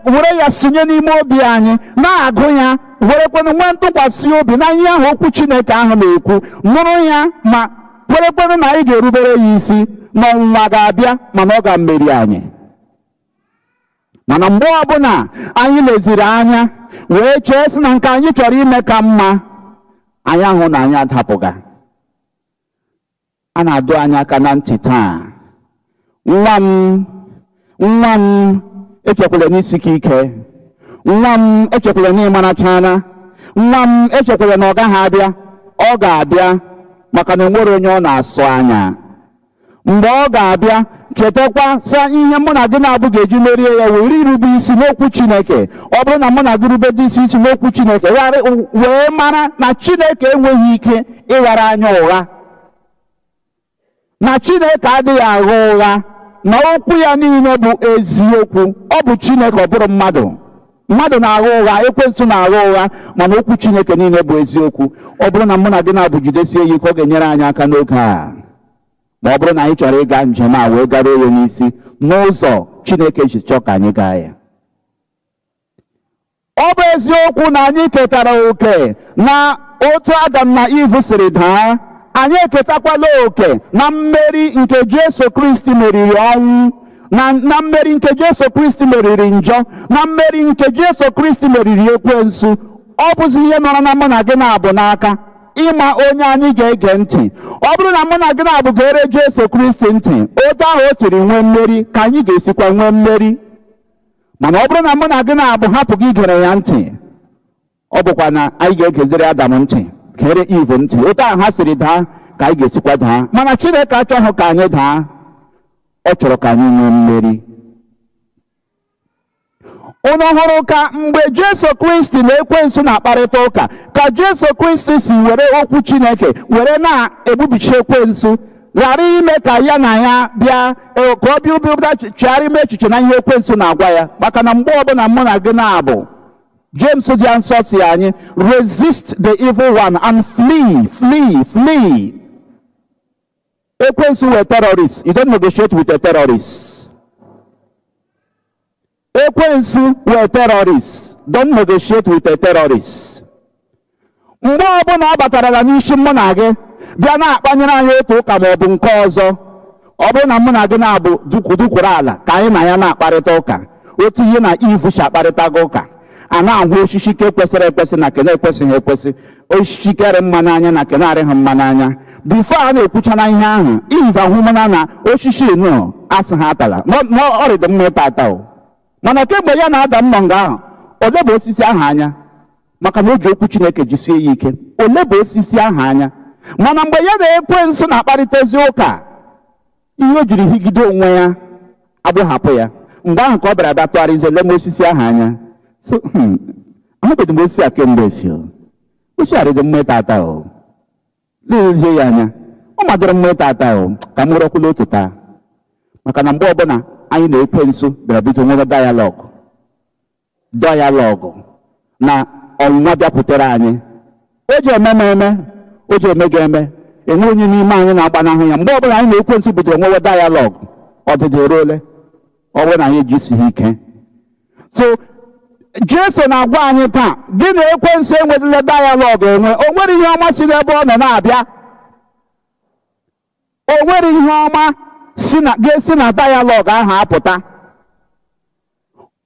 were ya sonye n'ime obi anyị, na-agụ ya, werekwenụ nwee ntụkwasị obi na ihe ahụ okwu Chineke ahụ na-ekwu, nụrụ ya ma kwerekwenụ na anyị ga-erubere ya isi, na ọnwụnwa ga-abịa mana ọ ga-emeri anyị. Mana mgbe ọbụla anyị leziri anya wee chee sị na nke anyị chọrọ ime ka mma, anyị ahụ na anyị adapụga. A na-adụ anyị aka na ntị taa, nwa m echekwala n'isi ka ike, nwa m echekwala na ịmarachana, nwa m echekwala na ọ gaghị abịa. Ọ ga-abịa, maka na enwere onye ọ na-asụ anya. Mgbe ọ ga-abịa, chetakwa sa ihe mụ na gị na-abụ ga-eji merie ya were irube isi n'okwu Chineke. Ọ bụrụ na mụ na gị rubede isi n'okwu Chineke, wee mara na Chineke enweghị ike ịghara anya ụgha, na Chineke adịghị agha ụgha, na okwu ya niile bụ eziokwu. Ọ bụ Chineke, ọ bụrụ mmadụ. Mmadụ na-agha ụgha, ekwensu na-agha ụgha, mana okwu Chineke niile bụ eziokwu. Ọ bụrụ na mụ na gị na-abụ jidesie ya ike, ọ ga-enyere anyị aka n'oge a. Ma ọ bụrụ na anyị chọrọ ịga njem a wee garuo ya n'isi n'ụzọ Chineke ji chọọ ka anyị gaa ya. Ọ bụ eziokwu na anyị ketara oke na otu Adam na Eve siri daa, anyị eketakwala oke na mmeri nke Jesu Kristi meriri ọnwụ, na mmeri nke Jesu Kristi meriri njọ, na mmeri nke Jesu Kristi meriri ekwensu. Ọ bụzi ihe nọrọ na mụ na gị na-abụ n'aka ịma onye anyị ga-ege ntị. Ọ bụrụ na mụ na gị na-abụ ga-ere Jesu Kristi ntị, otu ahụ o siri nwee mmeri ka anyị ga-esikwa nwee mmeri. Mana ọ bụrụ na mụ na gị na-abụ hapụ gị gere ya ntị, ọ bụkwa na anyị ga-egeziri Adam ntị, gere Eve ntị. Otu ahụ ha siri daa ka anyị ga-esikwa daa. Mana Chineke achọghị ka anyị daa, ọ chọrọ ka anyị nwee mmeri. Unu hụrụ ka mgbe Jesu Kristi na ekwensu na-akparịta ụka, ka Jesu Kristi si were okwu Chineke were na-egbubichi ekwensu, ghara ime ka ya na ya bịa ka ọ bịa bịa chegharị ime echiche na ihe ekwensu na-agwa ya. Maka na mgbe ọbụla mụ na gị na-abụ, James dị nsọ si anyị, resist the evil one and flee, flee, flee. Ekwensu were terrorists. You don't negotiate with a terrorist. Ekwensu were terrorists. Don't negotiate with a terrorist. Mgbe ọbụla ọ batarala n'isi mụ na gị bịa na-akpanyere anyị otu ụka ma ọ bụ nke ọzọ, ọ bụrụ na mụ na gị na-abụ dukwuru ala ka anyị na ya na-akparịta ụka, otu ihe na Eve si akparịta gị ụka, a na-ahụ osisi ke kwesịrị ekwesị na ke na-ekwesịghị ekwesị, osisi kere mma n'anya na ke na-arịghị mma n'anya. Bifo a na-ekwucha na ihe ahụ, Eve ahụmana na osisi enu asị ha atala na ọ rịdị mma ịta ata o. Mana kemgbe ya na Adam nọ nga ahụ, ole bụ osisi ahụ anya? Maka na o ji okwu Chineke jisie ya ike. Ole bụ osisi ahụ anya? Mana mgbe ya na ekwensu na-akparịtazi ụka, ihe o jiri higide onwe ya agbụhapụ ya. Mgbe ahụ ka ọ bịara bịa tụgharịzie lem osisi ahụ anya. So, ahụbeghị m osisi a kemgbe esi o. Osisi a rịdị mma ịta ata o. Lezie ya anya. Ọ madịrị mma ịta ata o. Ka m werekwula otu taa. Maka na mgbe ọbụla anyị na ekwensu bịara bido nwere dialogue na ọnwụnwa bịakwutere anyị. O ji eme m eme, o ji eme gị eme, enwe onye n'ime anyị na-agbanahụ ya. Mgbe ọbụla anyị na ekwensu bidoro nwewe dialogue, ọdịdị eruole, ọ bụrụ na anyị ejisighị ike. So Jesu na-agwa anyị taa, gị na ekwensu enwetala dialogue enwe, o nwere ihe ọma si n'ebe ọ nọ na-abịa. O nwere ihe ọma ga-esi na dialogue ahụ apụta.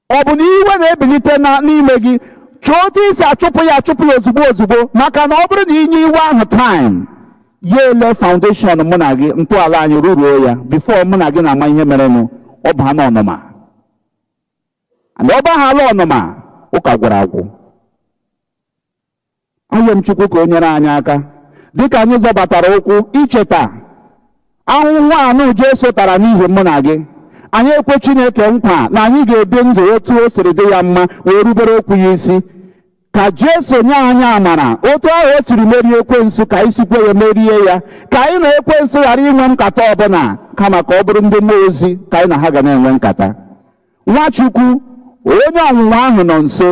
Ọ bụ na iwe na-ebilite n'ime gị, chọọ otu isi achụpụ ya ozugbo ozugbo, maka na ọ bụrụ na inye iwe ahụ time, ya ele foundation mụ na gị, ntọala anyị ruruo ya, before mụ na gị na-ama ihe merenụ, ọ baa n'ọnụma. And ọ baghala ọnụma, ụka gwara agwụ. Ayọ m Chukwu ka o nyere anyị aka, dịka anyị zọbatara ụkwụ icheta ahụhụ anụ Jesu tara n'ihi mụ na gị. Anyị ekwe Chineke nkwa na anyị ga-ebi ndụ otu o siri dị ya mma wee rubere okwu ya isi. Ka Jesu nye anyị amara otu ahụ o siri merie ekwensu, ka anyị sikwe ya merie ya, ka anyị na ekwensu ghara inwe nkata ọbụla, kama ka ọ bụrụ ndị mmụọ ozi ka anyị na ha ga na-enwe nkata. Nwachukwu, onye ọnwụnwa ahụ nọ nso,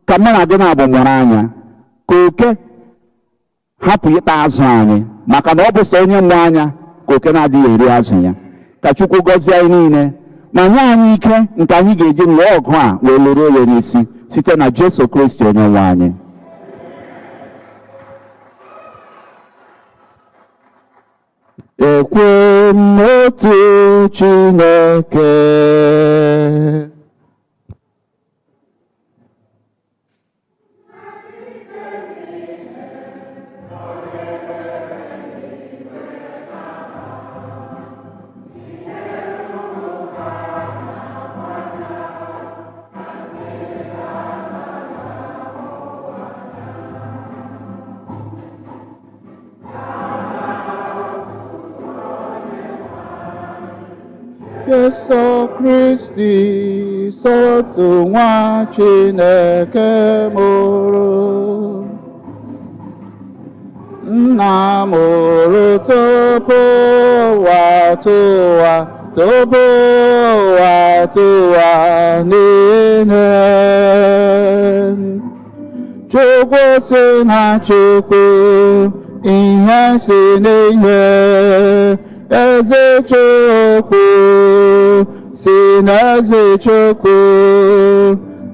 ka mụ na gị na-abụ mụrụ anya, ka oke hapụ ịta azụ anyị, maka na ọ bụ sọ onye mụ anya ka oke na-adịghị eri azụ ya. Ka Chukwu gọzie anyị niile ma nye anyị ike nke anyị ga-eji lụọ ọgụ a wee lụruo ya n'isi, site na Jesu Kristi onye nwe anyị. Ekwe m n'otu Chineke, Jesu Kristi sotu nwa Chineke mụrụ, nna mụrụ tupu ụwa tụwa, tupu ụwa tụwa niile. Chukwu si na Chukwu, ihe si n'ihe, Eze Chukwu si n'eze Chukwu,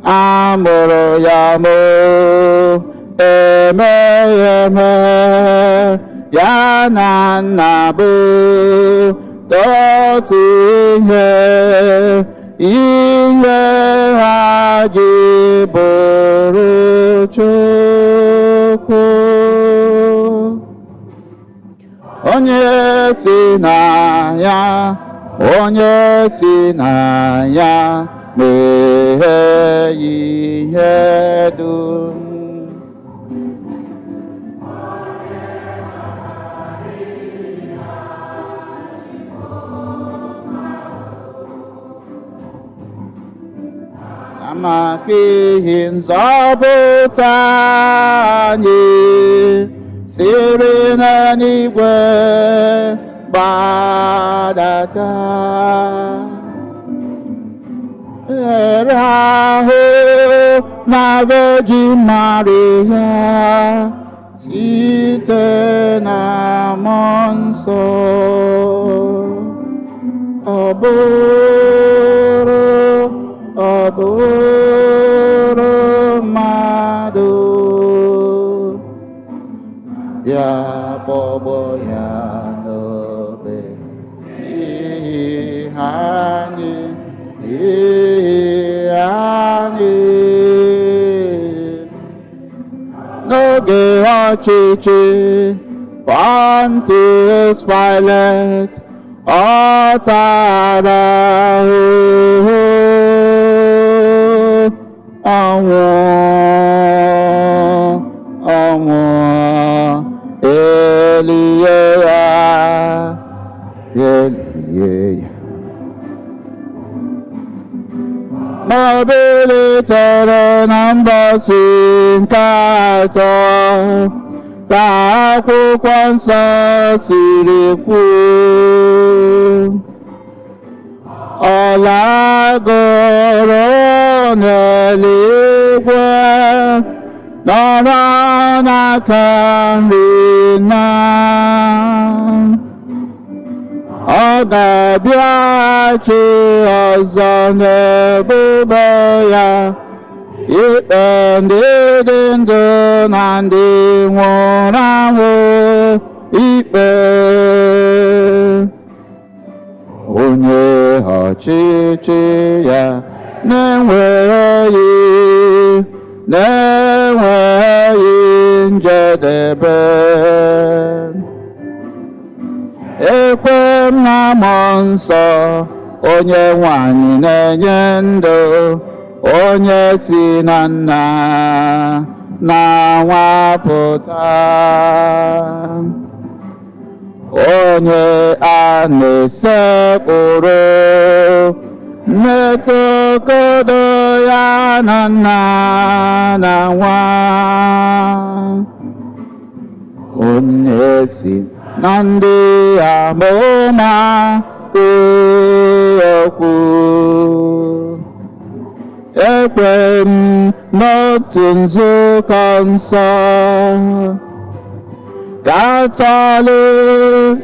amụrụ ya mụ, eme ya eme, ya na nna bụ otu ihe, ihe ha ji bụrụ Chukwu. Onye si na ya, onye si na ya, Meghee ihe dum. Maka ihe nzọpụta anyị siri n'eluigwe gbadata. Ere ahụ na Virgin Maria site na Mmụọ Nsọ. Ọ bụrụ mmadụ ya kpọgbọ ya n'obe n'ihi anyị, n'ihi anyị. N'oge ọchịchị Pontius Pilate, ọ tara ahụhụ ọnwụ, ọnwụ, elie ya, elie ya. Ma o bilitere na mbọsị nke atọ, ka akwụkwọ nsọ siri kwuo. Ọ lagoro n'eluigwe, nọrọ n'aka nri nna. Ọ ga-abịaghachi ọzọ n'ebube ya, ikpe ndị dị ndụ na ndị nwụrụ anwụ ikpe. Onye ọchịchị ya na-enweghị njedebe. Ekwe m na Mmụọ Nsọ, onye nwanyị na-enye ndụ, onye si na nna na nwa pụta. Onye a na-esekpụrụ metụkodo ya na nna na nwa. Onye si na ndị amụma okwu. Ekwe m n'otu nzukọ nsọ Katọlik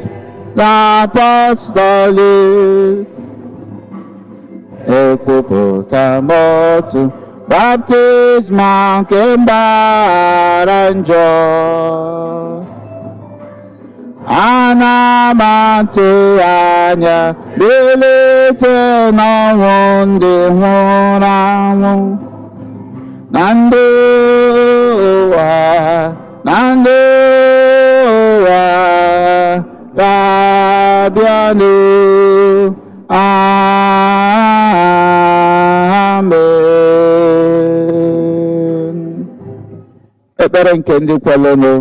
na Apọstọlik. Ekwupụta m otu baptizim nke mgbaghara njọ. Ana m atụ anya bilite n'ọnwụ ndị nwụrụ anwụ na ndị ụwa, na ndị ụwa ga-abịanụ. Amen. Ekpere nke ndị kwelenụ.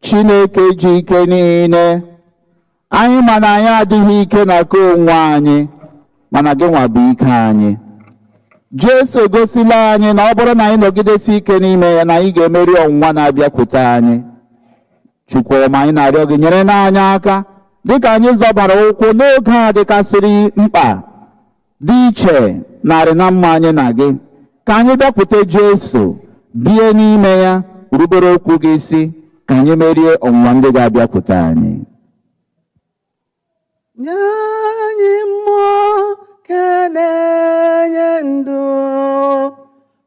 Chineke ji ike niile, anyị ma na anyị adịghị ike na aka onwe anyị, mana gị nwa bụ ike anyị. Jesu egosila anyị na ọ bụrụ na anyị nọgidesi ike n'ime ya, na anyị ga-emeri ọnwụnwa na-abịakwute anyị. Chukwuma, anyị na-arịọ gị nyere n'anyị aka dịka anyị zọbara ụkwụ n'oge a dịkasịrị mkpa dị iche narị na mma anyị na gị, ka anyị bịakwute Jesu, bie n'ime ya, rubere okwu gị isi, ka anyị merie ọnwụnwa ndị ga-abịakwute anyị. Nye anyị mmụọ nke na-enye ndụ,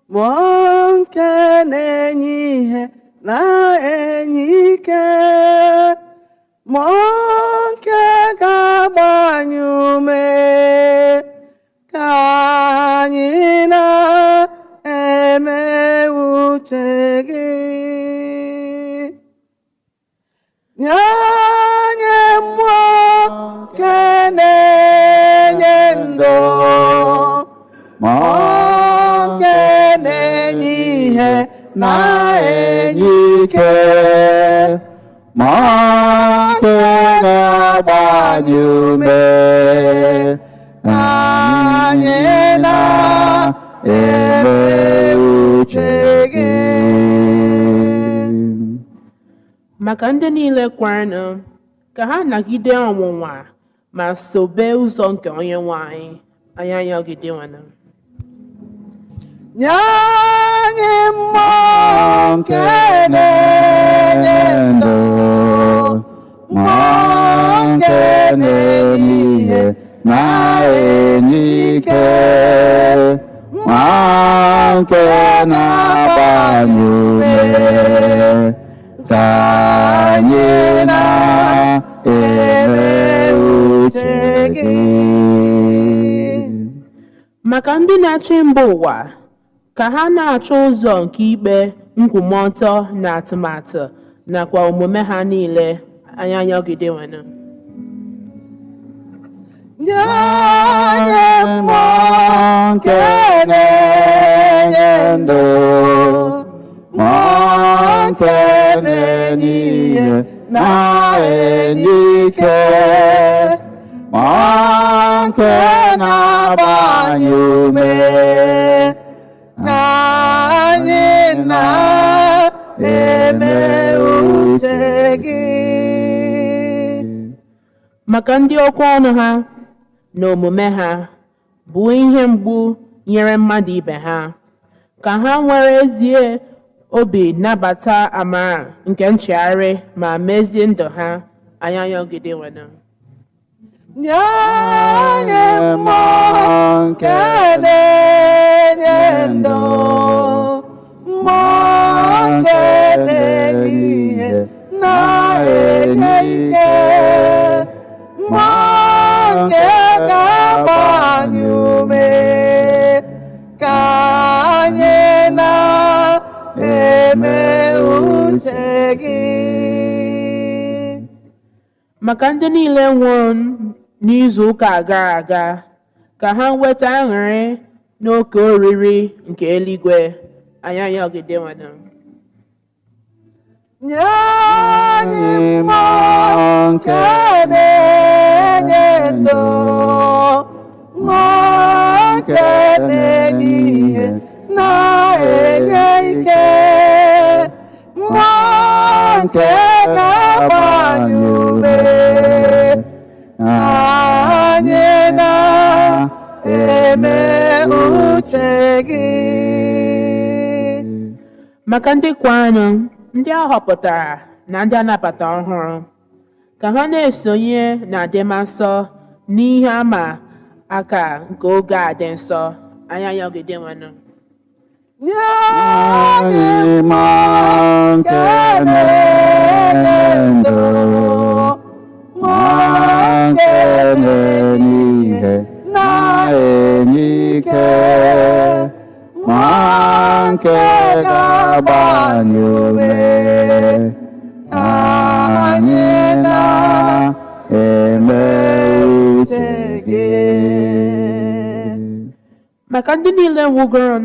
mmụọ nke na-enye ihe na-enye ike, mmụọ nke ga-agba anyị ume ka anyị na-eme uche gị. Nye anyị mmụọ nke na-enye ndụ, ihe na-enye ike, mmụọ nke na-agba anyị ume, anyị na-eme uche gị. Maka ndị niile kwerenụ, ka ha nagide ọnwụnwa ma sobe ụzọ nke Onyenwe anyị, anyị anyọgidewanụ. Nye anyị mmụọ nke na-enye ndụ, mmụọ nke na-enye ihe na-enye ike, mmụọ nke na-agba anyị ume, ka anyị na-eme uche gị. Maka ndị na-achị mba ụwa, ka ha na-achọ ụzọ nke ikpe nkwụmọtọ na atụmatụ nakwa omume ha niile, anyị anyọgidewanụ. Nye anyị mmụọ nke na-enye ndụ, mmụọ nke na-enye ihe na-enye ike, mmụọ nke na-agba anyị ume, ka anyị na-eme uche gị. Maka ndị okwu ọnụ ha na omume ha bụ ihe mgbu nyere mmadụ ibe ha, ka ha nwere ezie obi nabata amara nke nchegharị ma mezie ndụ ha, anyị anyọgidewanụ. Nye anyị mmụọ nke na-enye ndụ, mmụọ nke na-enye ihe na-enye ike, mmụọ nke ga-agba anyị ume, ka anyị na-eme uche gị. Maka ndị niile nwụrụ n'izu ụka gara aga, ka ha nweta aṅụrị n'oke oriri nke eluigwe, anyị anyọgidewanụ. Nye anyị mmụọ nke na-enye ndụ, mmụọ nke na-enye ihe na-enye ike, mmụọ nke ga-agba anyị ume, anyị na-eme uche gị. Maka ndị kwerenụ, ndị a họpụtara na ndị anabata ọhụrụ, ka ha na-esonye na adịmasọ n'ihe ama aka nke oge a dị nsọ, anyị anyọgidewanụ. Nye anyị mmụọ nke na-enye ndụ, mmụọ nke na-enye ihe na-enye ike, mmụọ nke ga-agba anyị ume, ka anyị na-eme uche gị. Maka ndị niile nwụgoro,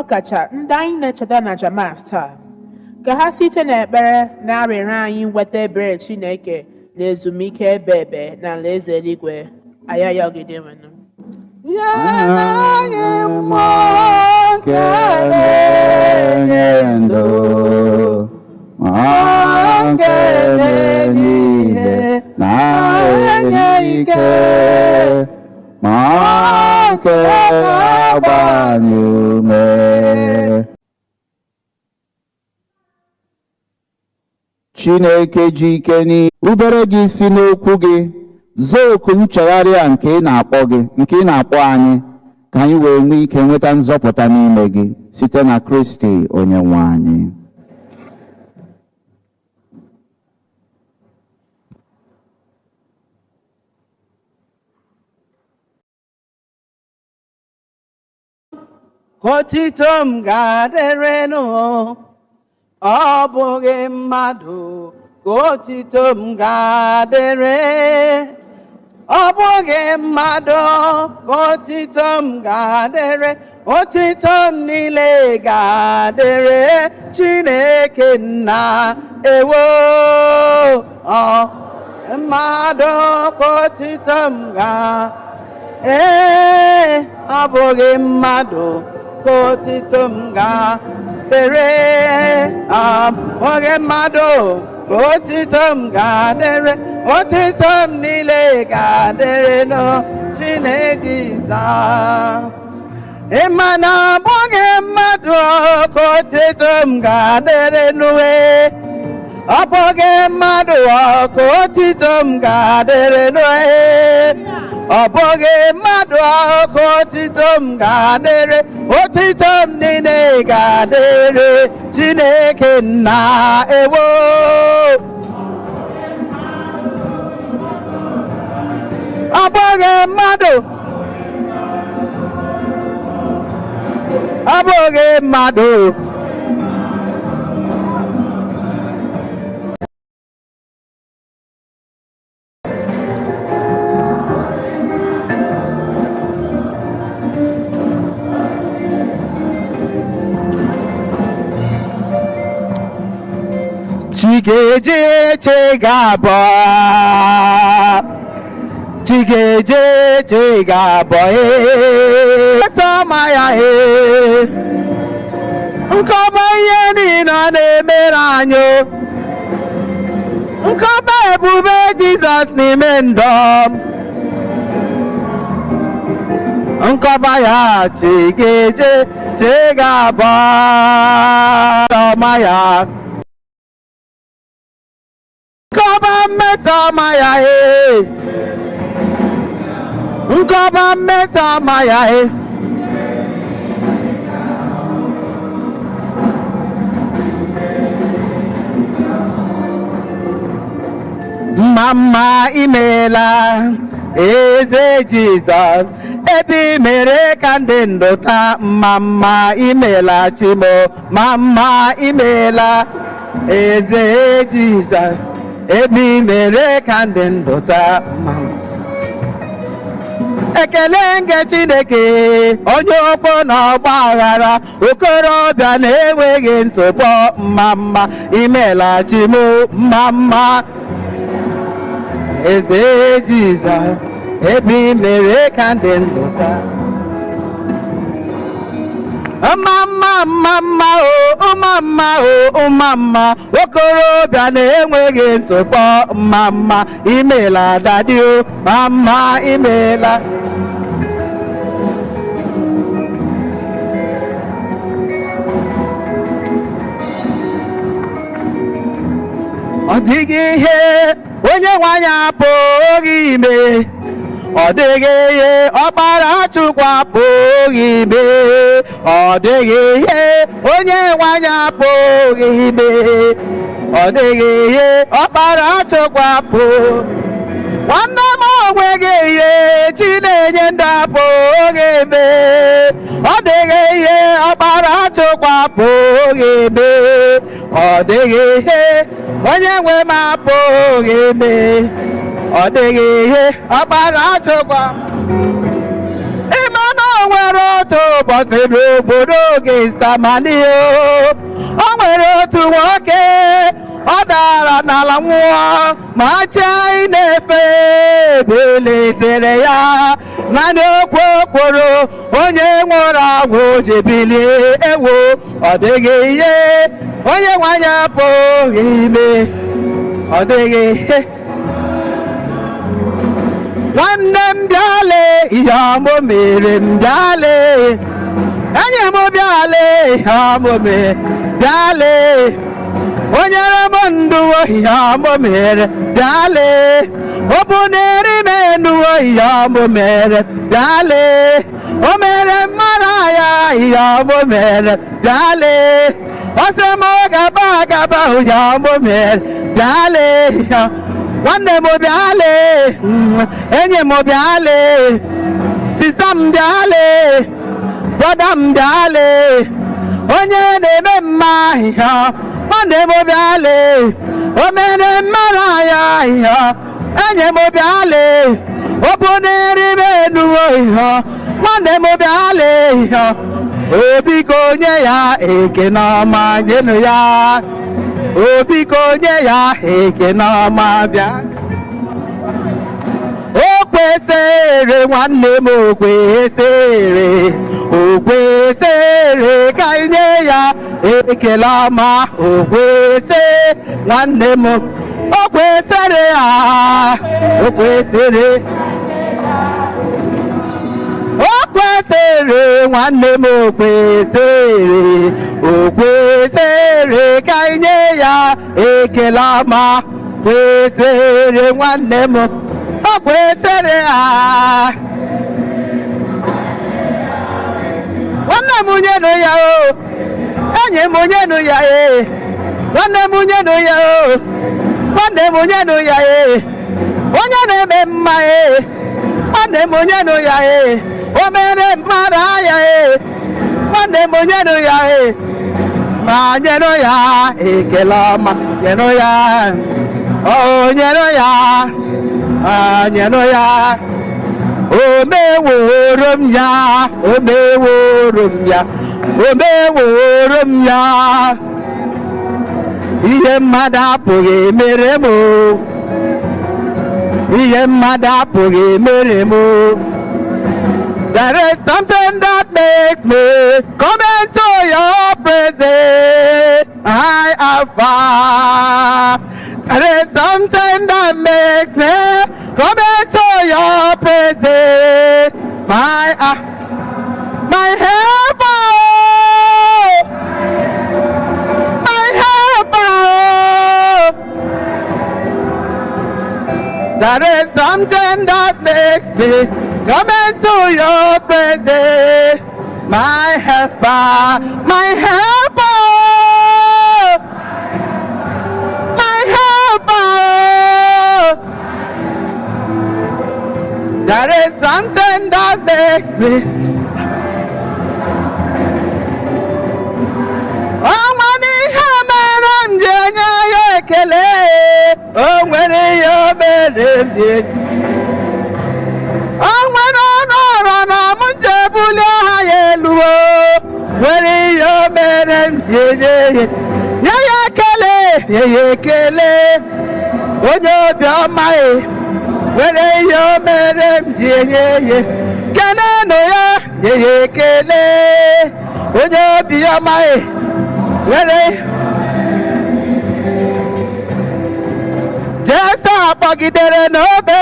ọkacha ndị anyị na-echeta na Jamas taa, ka ha site n'ekpere na arịrịọ anyị nweta ebere Chineke na ezumike ebe ebe na alaeze eluigwe, anyị ayọgidewanụ. Nye anyị mmụọ nke na-enye ndụ, mmụọ nke na-enye ihe na-enye ike, mmụọ nke na-agba anyị ume. Chineke ji ike n'ubere gị si n'okwu gị zaa oku nchegharị a nke ị na-akpọ gị, nke ị na-akpọ anyị, ka anyị wee nwee ike nweta nzọpụta n'ime gị site na Kristi Onyenwe anyị. Ka otito m ga-adịrịnụ, ọ bụghị mmadụ ka otito m ga-adịrị, ọ bụghị mmadụ ka otito m ga-adịrị, Otito m niile ga-adịrị Chineke nna. Ewo, ọ mmadụ ka otito m ga, ee, ọ bụghị mmadụ ka otito m ga-adịrị, ọ bụghị mmadụ ka otito m ga-adịrị, otito m niile ga-adịrị nụ Chineke Jizọs. Ị ma na ọ bụghị mmadụ ka otito m ga-adịrị nụwe, ọ bụghị mmadụ ka otito m ga-adịrị nụwe, ọ bụghị mmadụ ka otito m ga-adịrị, otito m niile ga-adịrị Chineke nna. Ewo, ọ bụghị mmadụ, ọ bụghị mmadụ. Chigeje chegabọ, chigeje chegabọ, ee, sọma ya, ee, nkọba ihe niile ọ na-emere anyị, nkọba ebube Jizọs n'ime ndụ m, nkọba ya chigeje chegabọ, sọma ya, nkọba mmesoma ya, ee, nkọba mmesoma ya, ee. Mma mma imeela eze Jizọs, ebe i mere ka ndị ndụ taa. Mma mma imeela Chimo, mma mma imeela eze Jizọs, ebe i mere ka ndị ndụ taa. Mma mma. Ekele nke Chineke onye okwu na ọgba aghara, okorobịa na-enweghị ntụpọ. Mma mma imeela Chimo, mma mma eze Jizọs, ebe i mere ka ndị ndụ taa. Mma mma mma mma o, mma mma o, mma mma, okorobịa na-enweghị ntụpọ. Mma mma imeela dadi o, mma mma imeela. Ọ dịghị ihe onye nwanyị apụghị ime, ọ dịghị ihe ọkpara Chukwu apụghị ime, ọ dịghị ihe onye nwanyị apụghị ime, ọ dịghị ihe ọkpara Chukwu apụghị. Nwanne m onweghị ihe chi na-enye ndụ apụghị ime, ọ dịghị ihe ọkpara Chukwu apụghị ime, ọ dịghị ihe onye nwe m apụghị ime, ọ dịghị ihe ọkpara Chukwu. Ịma na o nwere otu ụbọchị n'obodo Getsemani, o nwere otu nwoke ọ dara n'ala nwụọ, ma chi anyị na-efe bilitere ya. Naanị okwu kwuru onye nwụrụ anwụ ji bilie. Ewo, ọ dịghị ihe onye nwanyị apụghị ime, ọ dịghị ihe. Nwanne m bịale, ihe ọmụ mere m bịale, enyi m bịale, ihe ọmụ mere bịale, onye m ndụ ihe ọmụ mere bịale, ọ bụ na-eri m enu ihe ọmụ mere bịale, o mere mara ya ihe ọmụ mere bịale, ọ sị m gaba agaba ihe ọmụ mere bịale. Nwanne m bịale, enyi m bịale, sista m bịale, brọda m bịale, onye na-eme mma ihe nwanne m bịale, o mere mara ya ihe enyi m bịale, ọ bụ na-eri m enu ihe nwanne m bịale ihe O biko nye ya ekene ọma, nyenụ ya. O biko nye ya ekene ọma bịa. O kwesịrị nwanne m, o kwesịrị, o kwesịrị ka anyị nye ya ekele ọma. O kwesịrị nwanne m, o kwesịrị ha, o kwesịrị, o kwesịrị nwanne m, o kwesịrị, o kwesịrị ka anyị nye ya ekele ọma. Kwesịrị nwanne m, o kwesịrị ha. Nwanne m nyenụ ya o, enyi m nyenụ ya e, nwanne m nyenụ ya o, nwanne m nyenụ ya e, onye na-eme mma e, nwanne m nyenụ ya e, o mere mmadụ aya e, nwanne m nyenụ ya e, ma nyenụ ya ekele ọma, nyenụ ya o, nyenụ ya, nyenụ ya. O meworo m ya, o meworo m ya, o meworo m ya. Ihe mmadụ apụghị emere m o, ihe mmadụ apụghị emere m o. There is something that makes me come into your presence. I have found. There is something that makes me come into your presence. My helper, my helper. There is something that makes me come into your presence. My helper, my helper, my helper. There is something that makes me. O nwere ihe mere m ji enye ya ekele. O nwere ihe mere m ji. O nwere ọnụ ọrụ na m ji ebuli aha ya elu o. Nwere ihe mere m ji enye ya. Nye ya ekele, nye ya ekele. Onye obiọma e. Nwere ihe mere m ji enye ya. Kenenụ ya, nye ya ekele. Onye obiọma e. Nwere Jesu akpọgidere n'obe,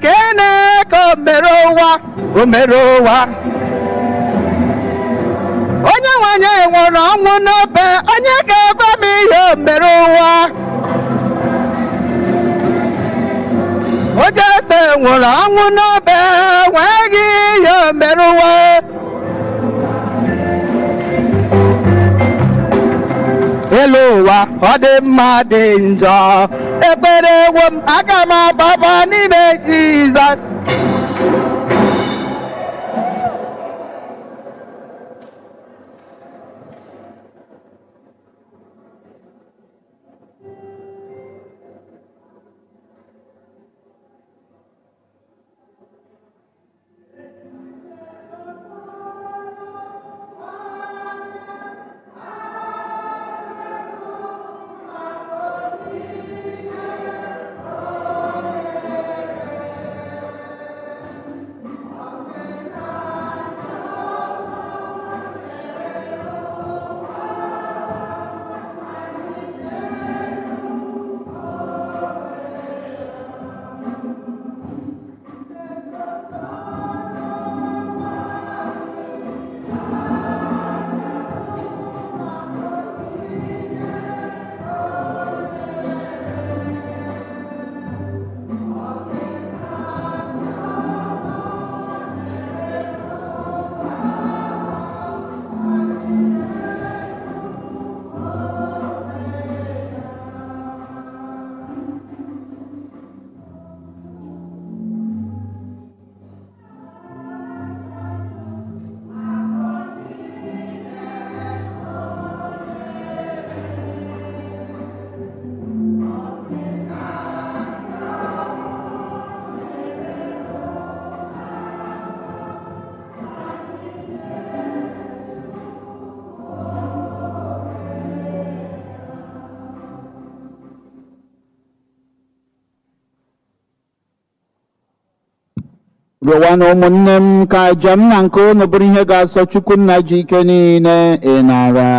gịnị ka o mere ụwa? O mere ụwa. Onye nwanyị nwụrụ ọnwụ n'obe, onye ga-agwa m ihe o mere ụwa? O Jesu nwụrụ ọnwụ n'obe, nweghị ihe o mere ụwa. Elu ụwa ọ dị mma dị njọ, ekpere ewo m aga m agbaba n'ime Jizọs. Rịọwa na ụmụnne m ka aja m na nke unu bụrụ ihe ga-asọ Chukwu nna ji ike niile ịnara.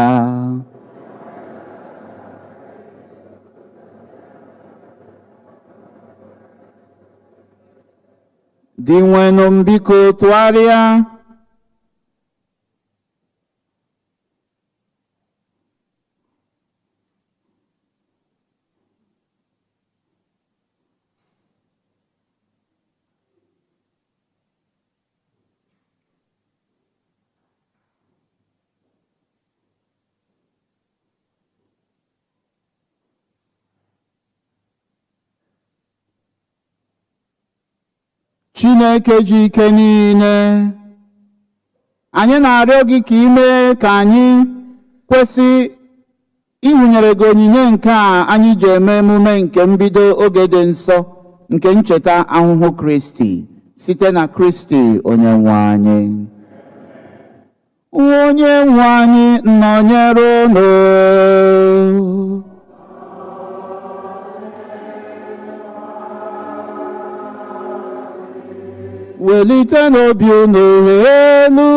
Dị nwenụ m biko tụgharịa. Chineke ji ike niile, anyị na-arịọ gị ka ị mee ka anyị kwesị ịhụnyere gị onyinye nke a anyị ji eme emume nke mbido oge dị nsọ nke ncheta ahụhụ Kristi site na Kristi onye nwe anyị. Onye nwe anyị nọnyere unu. Welite n'obi unu elu.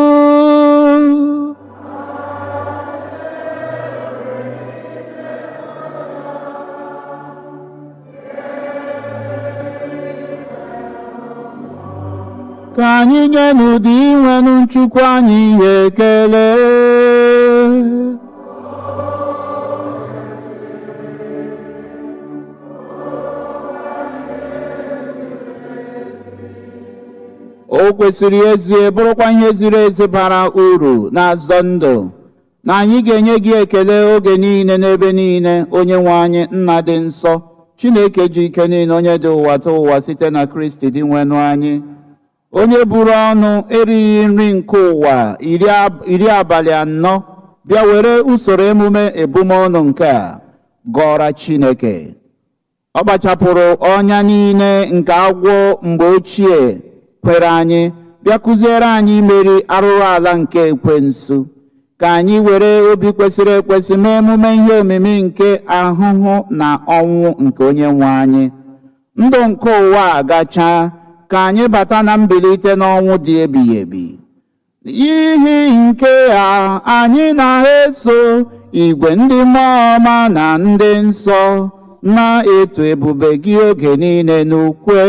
Ka anyị nye n'ụdị inwenụ Chukwu anyị ekele. O kwesịrị ezie bụrụkwa ihe ziri ezi bara uru na-azọ ndụ na anyị ga-enye gị ekele oge niile n'ebe niile, onye nwe anyị nna dị nsọ, Chineke ji ike niile, onye dị ụwa tụ ụwa site na Kristi dị nwenụ anyị, onye buru ọnụ erighị nri nke ụwa iri abalị anọ bịa were usoro emume ebumọnụ nke a gọọra Chineke. Ọ kpachapụrụ ọnya niile nke agwọ mgbe ochie kwere anyị bịa kụziere anyị imeri arụrụ ala nke ekwensu, ka anyị were obi kwesịrị ekwesị mee emume ihe omimi nke ahụhụ na ọnwụ nke onye nwe anyị. Ndụ nke ụwa a gachaa, ka anyị bata na mbilite n'ọnwụ dị ebighị ebi. N'ihi nke a anyị na-eso igwe ndị mmụọ ọma na ndị nsọ na-eto ebube gị oge niile n'ukwe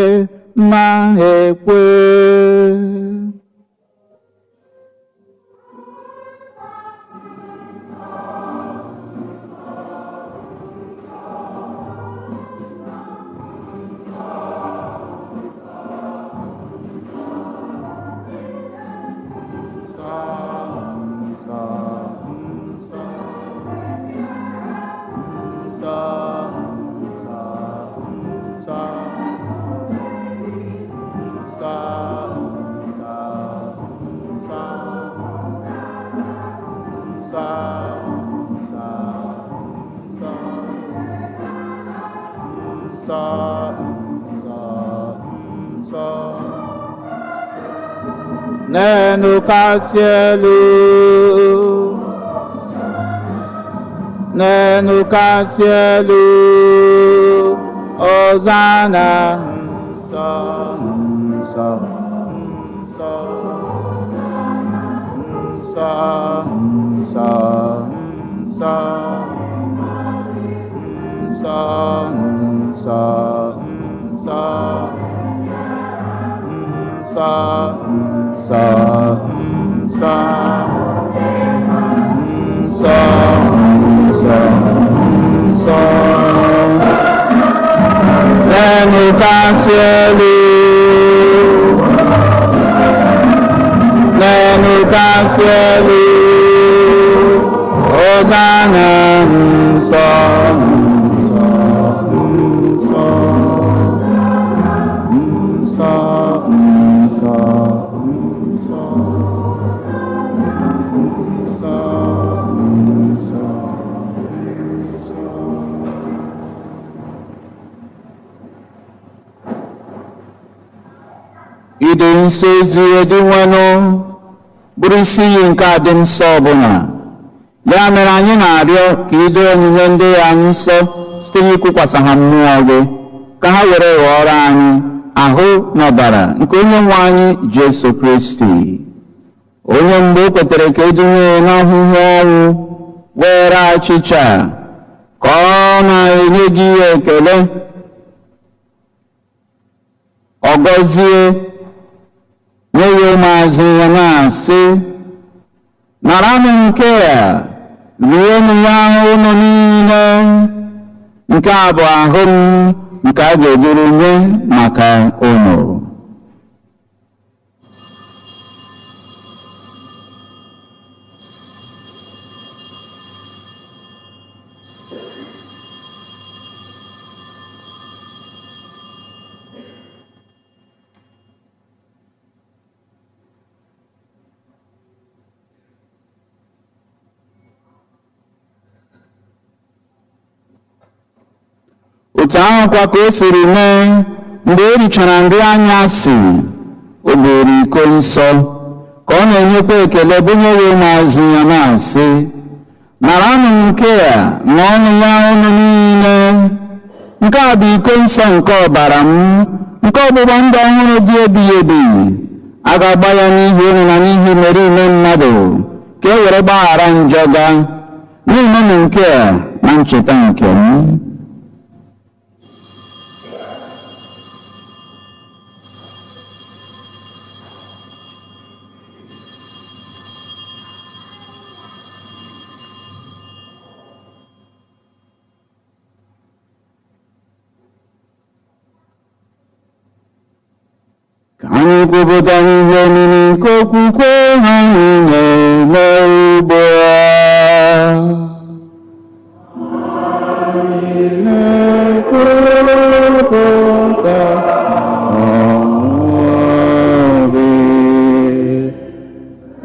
na-ekwe. N'elu kasị elu, n'elu kasị elu, Hosanna, nsọ, nsọ, nsọ, nsọ, nsọ, nsọ, nsọ, nsọ, nsọ, nsọ, nsọ, nsọ, nsọ, nsọ, nsọ. N'elu kasị elu, n'elu kasị elu, Hosanna, nsọ, nsọ, nsọ, nsọ, nsọ, nsọ, nsọ, nsọ. Ịdị nsọ ezi dị nwenụ bụrụ isi iyi nke adị nsọ ọbụla. Ya mere anyị na-arịọ ka ị doo onyinye ndị ya nsọ site n'ikwukwasị ha mmụọ gị, ka ha were ghọọrọ anyị Ahụ na ọbara nke onye nwe anyị Jesu Kristi, onye mgbe o kwetere ka edunye ya n'ahụhụ ọnwụ, were achịcha ka ọ na-enye gị ekele, ọ gọzie, nye ya ụmụazụ ya na-asị: naranụ nke a, rienụ ya unu niile, nke a bụ ahụ m nke a ga-eduru nye maka unu. Otu ahụkwa ka o siri mee mgbe e richara nri anyasị, o buru iko nsọ ka ọ na-enyekwa ekele bunye ya ụmụazụ ya na-asị: naranụ nke a, ṅụọnụ ya unu niile, nke a bụ iko nsọ nke ọbara m, nke ọgbụgba ndụ ọhụrụ dị ebighị ebi. A ga-agba ya n'ihi unu na n'ihi merime mmadụ, ka e were gbaghara njọ ga. Na-emenụ nke a na ncheta nke m. Ka anyị kwupụta ihe omimi nke okwukwe ha niile ugbu a. Anyị na-ekwupụta ọnwụ gị,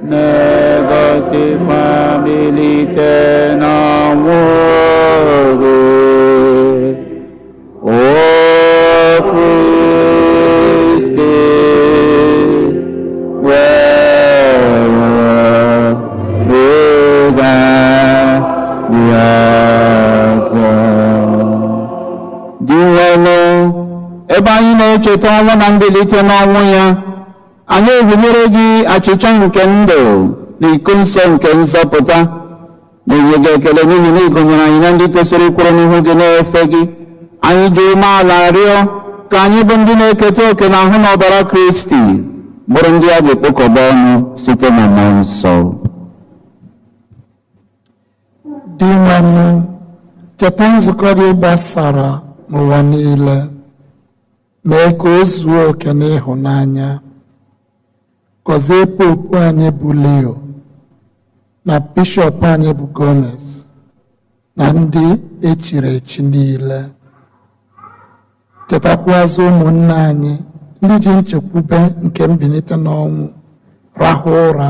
na-egosikwa mbilite n'ọnwụ gị, O Kristi, were ịga gị ọzọ. Dị nwelu, ebe anyị na-echeta ọnwụ na mbilite n'ọnwụ ya, anyị ebunyere gị achịcha nke ndụ na iko nsọ nke nzọpụta, na-enye gị ekele n'ihi na ị gụnyere anyị na ndị tosiri kwụrụ n'ihu gị na-efe gị. Anyị ji umeala rịọ ka anyị bụ ndị na-eketa oke na ahụ na ọbara Kristi bụrụ ndị a ga-ekpokọba ọnụ site na mmụọ nsọ. Dị nwanụ, cheta nzukọ gị gbasara n'ụwa niile, mee ka o zuo oke n'ịhụnanya. Gọzie popu anyị bụ Leo na bishọp anyị bụ Gomez na ndị echiri echi niile. Chetakwazị ụmụnne anyị ndị ji nchekwube nke mbilite n'ọnwụ rahụ ụra,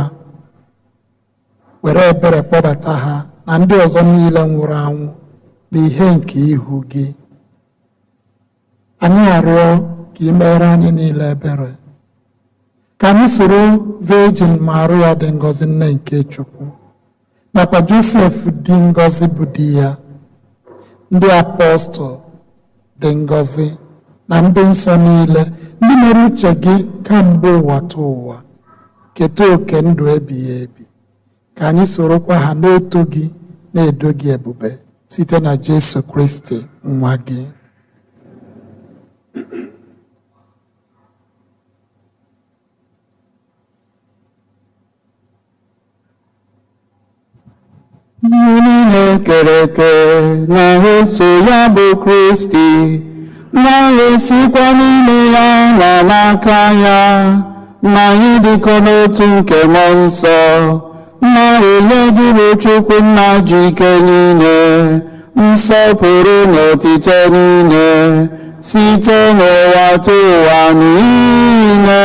were ebere kpọbata ha na ndị ọzọ niile nwụrụ anwụ n'ihe nke ihu gị. Anyị arịọ ka ị meere anyị niile ebere, ka anyị soro Virgin Maria dị ngọzi nne nke Chukwu, nakwa Josef dị ngọzi bụ di ya, ndị apọstụl dị ngọzi na ndị nsọ niile, ndị mere uche gị kamgbe ụwa tụ ụwa, keta oke ndụ ebighị ebi. Ka anyị sorokwa ha na-eto gị na-edo gị ebube site na Jesu Kristi nwa gị. Ihe niile kere eke na-eso ya bụ Kristi, na-esikwa n'ime ya na n'aka ya, na anyị dịkọ n'otu nke mmụọ nsọ, na-enye gị bụ Chukwu nna ji ike niile, nsọpụrụ na otito niile, site n'ụwa tụ ụwa niile.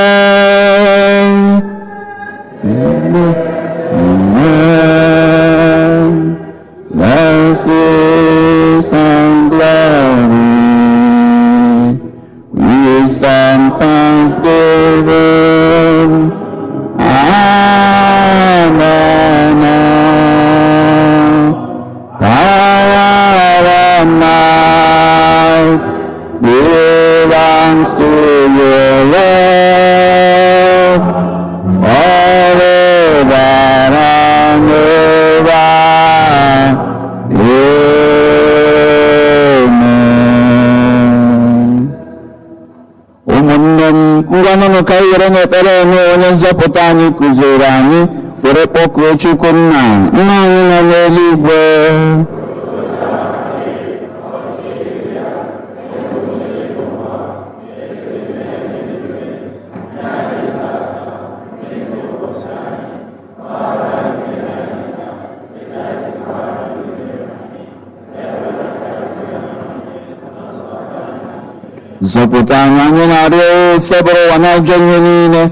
Amen. Blessings and glory, wisdom, thanksgiving, and honor, power and might belongs to you. Ngwanụ ka anyị were n'ekpere onwe onye nzọpụta anyị kụziri anyị were kpọkuo Chukwu nna nna anyị nọ n'eluigwe. Zọpụta anyị, anyị na-arịọ, sebụrụ ụwa n'ajọ ihe niile,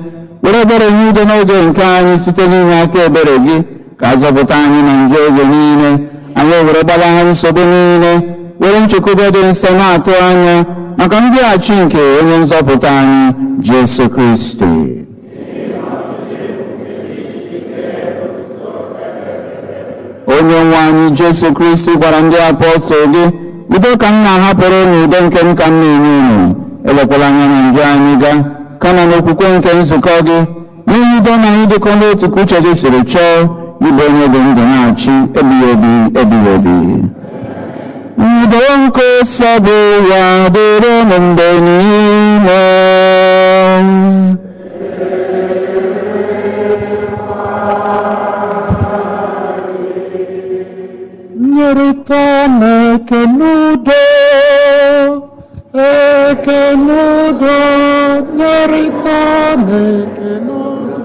were ebere nye udo n'oge nke anyị site n'inye aka ebere gị, ka a zọpụta anyị na njọ oge niile, anyị were gbalaha nsogbu niile, were nchekwube dị nsọ na-atụ anya maka mbịaghachi nke onye nzọpụta anyị Jesu Kristi. Onye nwe anyị Jesu Kristi gwara ndị apọstụl gị, udo ka m na-ahapụrụ unu, udo nke m ka m na-enye unu, elekwala anya na njọ anyị gaa, kama n'okwukwe nke nzukọ gị, n'ihi udo na anyị dịkọ n'otu ka uche gị siri chọọ, ịbụ onye dị ndụ na-achị ebighị ebi ebighị ebi. Udo nke bụ ya dịrị unu mgbe niile. Nyerịta na-ekene udo, ekene udo, nyerịta na-ekene udo.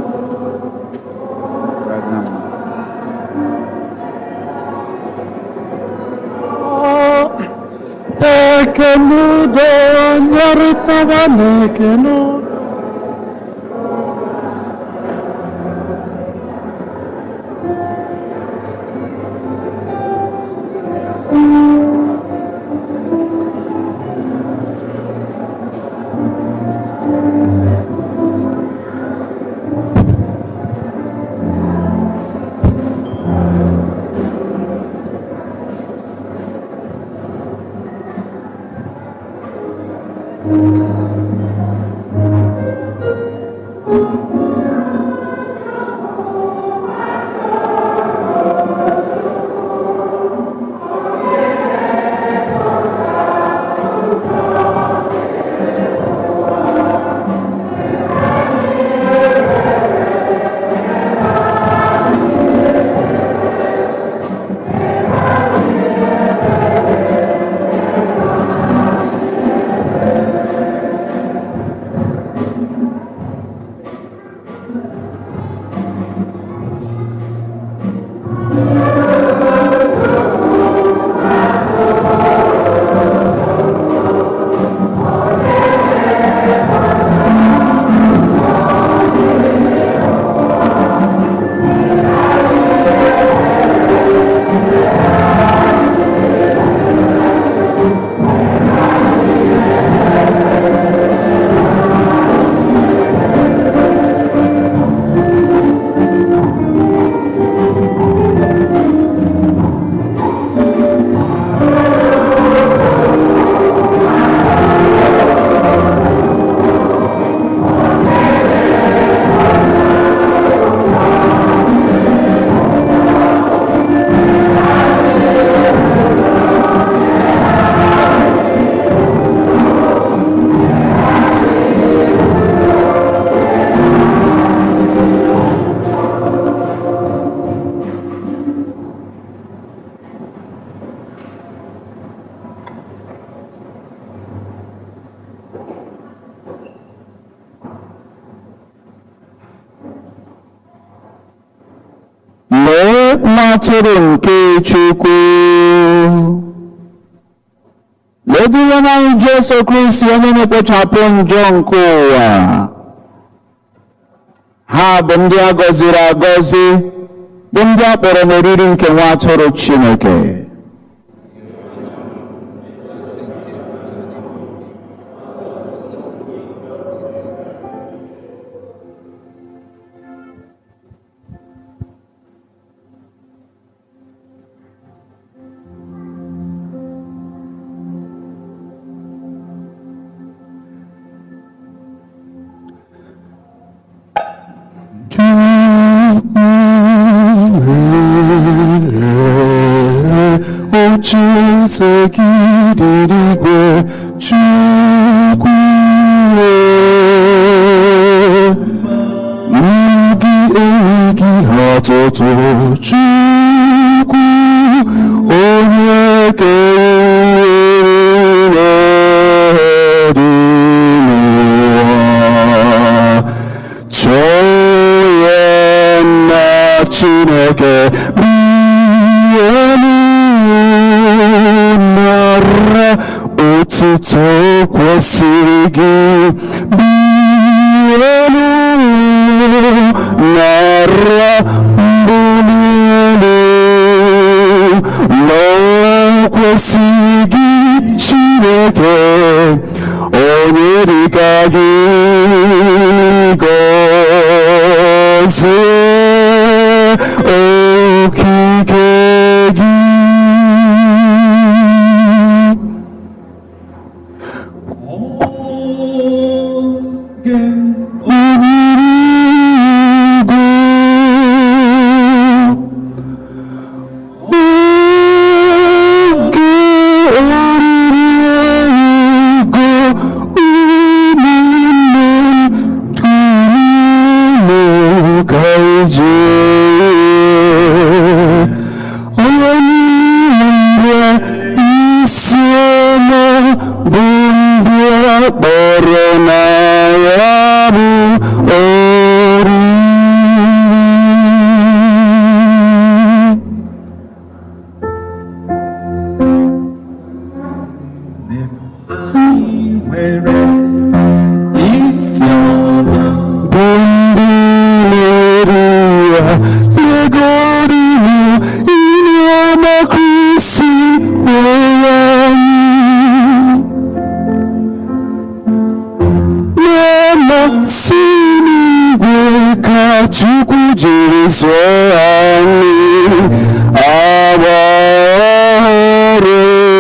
Ekene udo, nyerịtawa na-ekene udo. Atụrụ nke Chukwu, lee Dinwenụ anyị Jesu Kristi onye na-ekpochapụ njọ nke ụwa. Ha bụ ndị a gọziri agọzi, bụ ndị a kpọrọ n'oriri nke nwa atụrụ Chineke. Chukwu, Chukwu. Otu Chukwu onye kere ihe dị n'ụwa, chọọ ya na Chineke bie nara otuto kwesịrị gị, bie nara mbuli elu na kwesịrị gị Chineke, onye dịka gị gọzie okike gị. Agba ọhụrụ Kristi.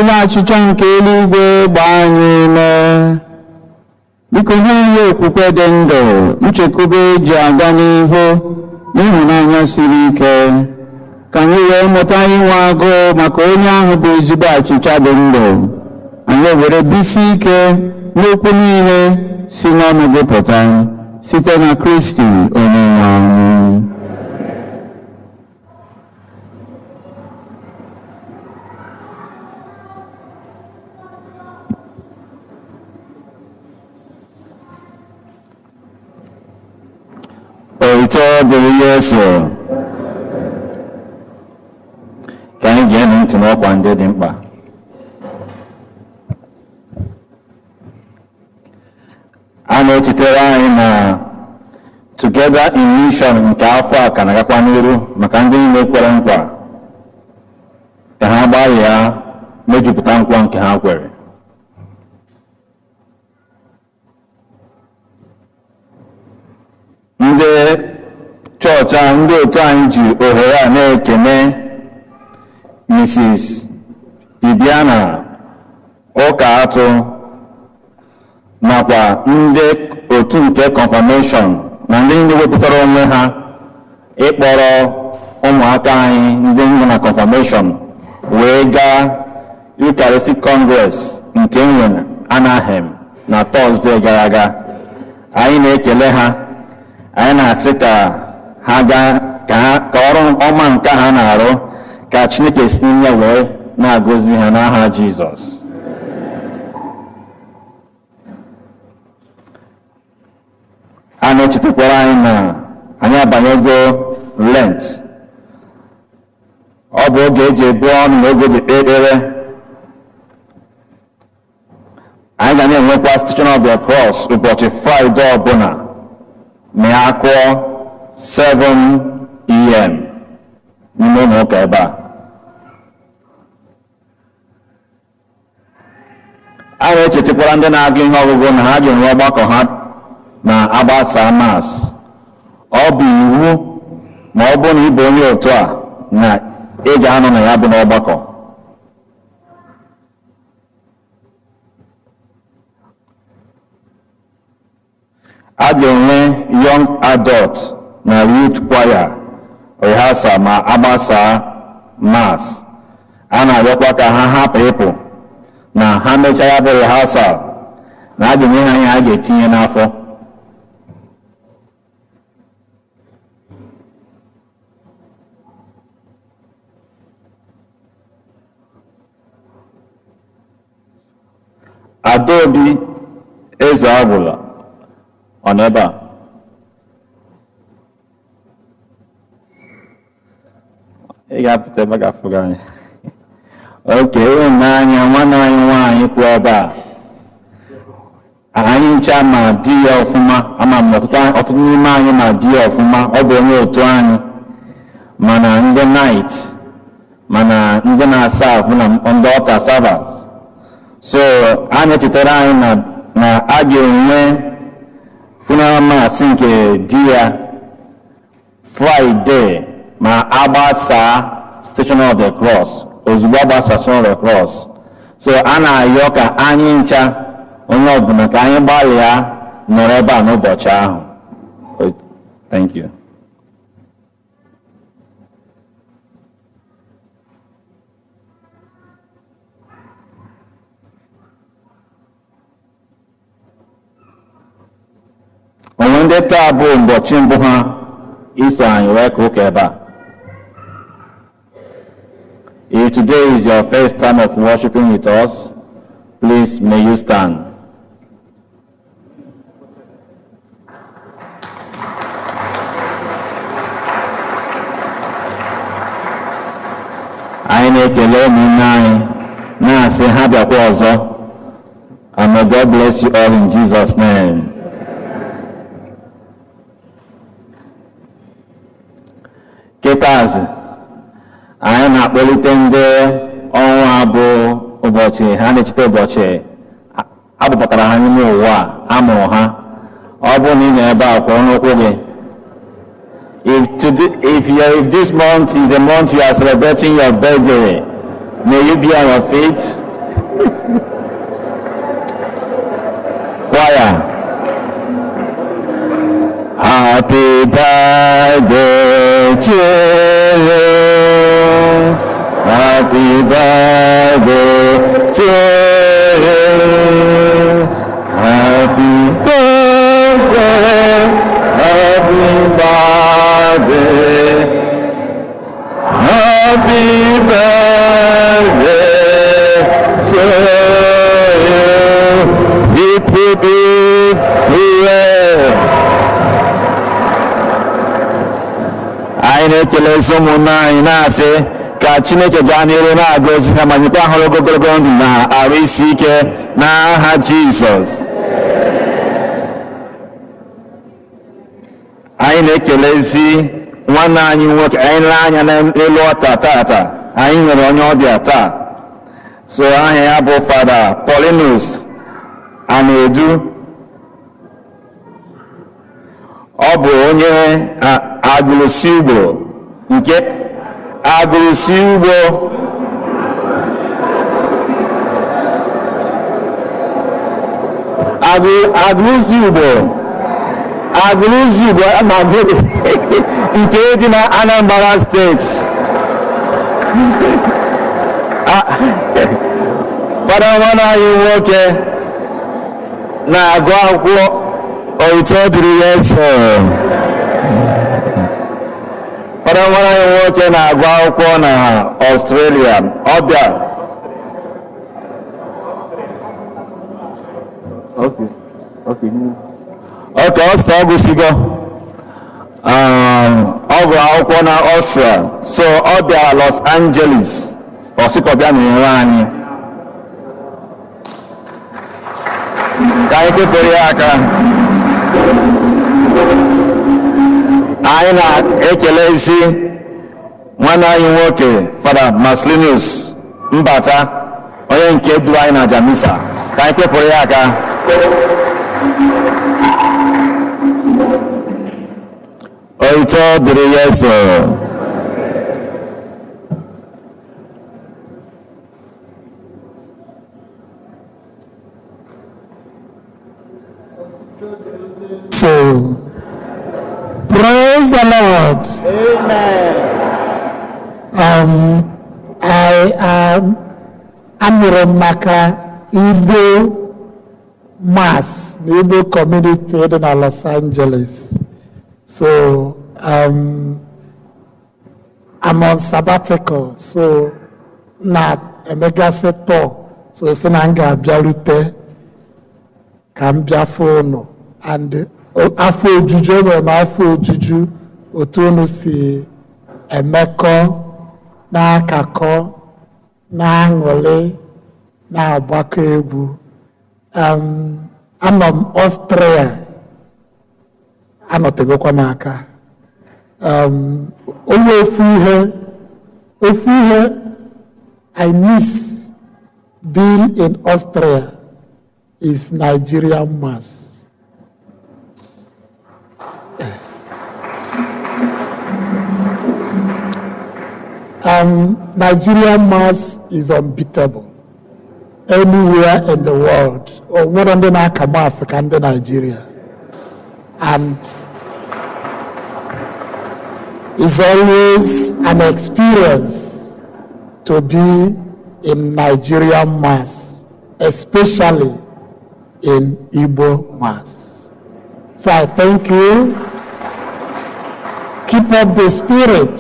Ezigbo achịcha nke eluigwe, gbaa anyị ume. Biko nye anyị okwukwe dị ndụ, nchekwube eji aga n'ihu n'ịhụnanya siri ike, ka anyị wee mụta inwe agụụ maka onye ahụ bụ ezigbo achịcha dị ndụ. Anyị were bisi ike n'okwu niile si n'ọnụ gị pụta, site na Kristi onye nwe anyị. Otito dịrị Jesu. Ka anyị gee ntị n'ọkwa ndị dị mkpa. A na-echetere anyị na Together in Mission nke afọ a ka na-agakwa n'iru maka ndị niile kwere nkwa ka ha gbalịa mejupụta nkwa nke ha kwere. Ndị chọọchị a, ndị otu anyị ji ohere a na-ekene Mrs. Bibiana Ụka Atụ nakwa ndị otu nke confirmation na ndị niile wepụtara onwe ha ịkpọrọ ụmụaka anyị ndị nọ na confirmation wee gaa Eucharistic Congress nke nwere Anaheim na Tọzdee gara aga. Anyị na-ekele ha, anyị na-asị ka ha gaa ka ọrụ ọma nke ha na-arụ ka Chineke si n'ime wee na-agọzi ha n'aha Jizọs. A na-echetakwara anyị na anyị abanyego Lent. Ọ bụ oge eji ebu ọnụ na oge eji ekpe ekpere. Anyị ga na-enwekwa Station of the Cross ụbọchị Fraịde ọbụla ma ya kụọ 7 p.m. n'ime ụlọ ụka ebe a. A na-echetakwara ndị na-agụ ihe ọgụgụ na ha ga-enwe ọgbakọ ha ma agbasa Mass. Ọ bụ iwu ma ọ bụrụ na ị bụ onye otu a na ị ga-anọ na ya bụ n'ọgbakọ. A ga-enwe Young Adult na Youth Choir rehearsal ma agbasaa Mass. A na-arịọkwa ka ha hapụ ịpụ na ha mechaa ya bụ rehearsal, na a ga-enye ha ihe a ga-etinye n'afọ. Adaobi Eze Agwụla ọ nọ ebe a? Ị ga-apụta ebe a ga-afụ gị anya. Oke ịhụnanya nwanne anyị nwaanyị kwụ ebe a, anyị ncha ma di ya ọfụma. Ama m na ọtụtụ n'ime anyị ma di ya ọfụma. Ọ bụ onye otu anyị, mana ndị knight, mana ndị na-asa ahụ na ndị altar servers. So a na-echetara anyị na a ga-enwe funeral mass nke di ya Friday ma agbasaa Station of the Cross, ozugbo agbasa Station of the Cross. So a na-ayọ ka anyị ncha, onye ọbụla, ka anyị gbalịa nọrọ ebe a n'ụbọchị ahụ. Thank you. Onwe ndị taa bụ ụbọchị mbụ ha iso anyị wee ka ụka ebe a? If today is your first time of worshiping with us, please may you stand. Anyị na-ekele ụmụnne anyị, na-asị ha bịakwa ọzọ. And may God bless you all in Jesus' name. Kịtazi anyị na-akpọlite ndị ọnwa bụ ụbọchị ha na-echeta ụbọchị akpọpụtara ha n'ime ụwa a, amụrụ ha. Ọ bụrụ na ị nọ ebe a, kwụrụ n'ụkwụ gị. If today, if this month is the month you are celebrating your birthday, may you be on your feet. Happy birthday to you. Happy birthday to you. Happy birthday, happy birthday, happy birthday to you. Hip, hip, hip, hooray. Anyị na-ekelezi ụmụnne anyị na-asị ka Chineke gaa n'iru na-agọzi ha ma nyekwa ha ogologo ndụ na arụ isi ike n'aha Jizọs. Anyị na-ekelezi nwanne anyị nwoke. Anyị lee anya n'elu ọta tata, anyị nwere onye ọbịa taa. So aha ya bụ Fada Paulinus Anedu. Ọ bụ onye agụrụsi ugbo nke agụrụsi ugbo agụrụsi ugbo agụrụsi ugbo ama agụ nke dị na Anambra Steeti. Fada nwanne anyị nwoke na-agụ akwụkwọ otu ọ dịrị ya efe. Fada nwanne anyị nwoke na-agụ akwụkwọ na Australia. Ọ bịa oke ọsọ ọ gụsigo ọ gụrụ akwụkwọ na Austria, so ọ bịara Los Angeles ọsịkọbịa na-enwe anyị ka anyị kwepụrụ ya aka. Anyị na-ekelezi nwanne anyị nwoke Fada Marcelinus Mbata, onye nke duru anyị na Jamisa, ka anyị kwepụrụ ya aka. Oito dịrị ya eso. So, praise the Lord. Amen. I amụrụ m maka Igbo Mass na Igbo community dị na Los Angeles. So, I'm on sabbatical, so na emegasị tour, so si na m ga-abịarute ka m bịa fụ unu. And afọ ojuju, enwere m afọ ojuju otu unu si emekọ, na-akakọ, na-aṅụrị, na-agbakọ egwu. Anọ m Austria, anọtegokwa m aka. Onwe ofu ihe I miss being in Austria is Nigerian Mass. Nigerian Mass is unbeatable anywhere in the world. O nwere ndị na-aka Mass ka ndị Nigeria. And it's always an experience to be in Nigerian Mass, especially in Igbo Mass. So I thank you. Keep up the spirit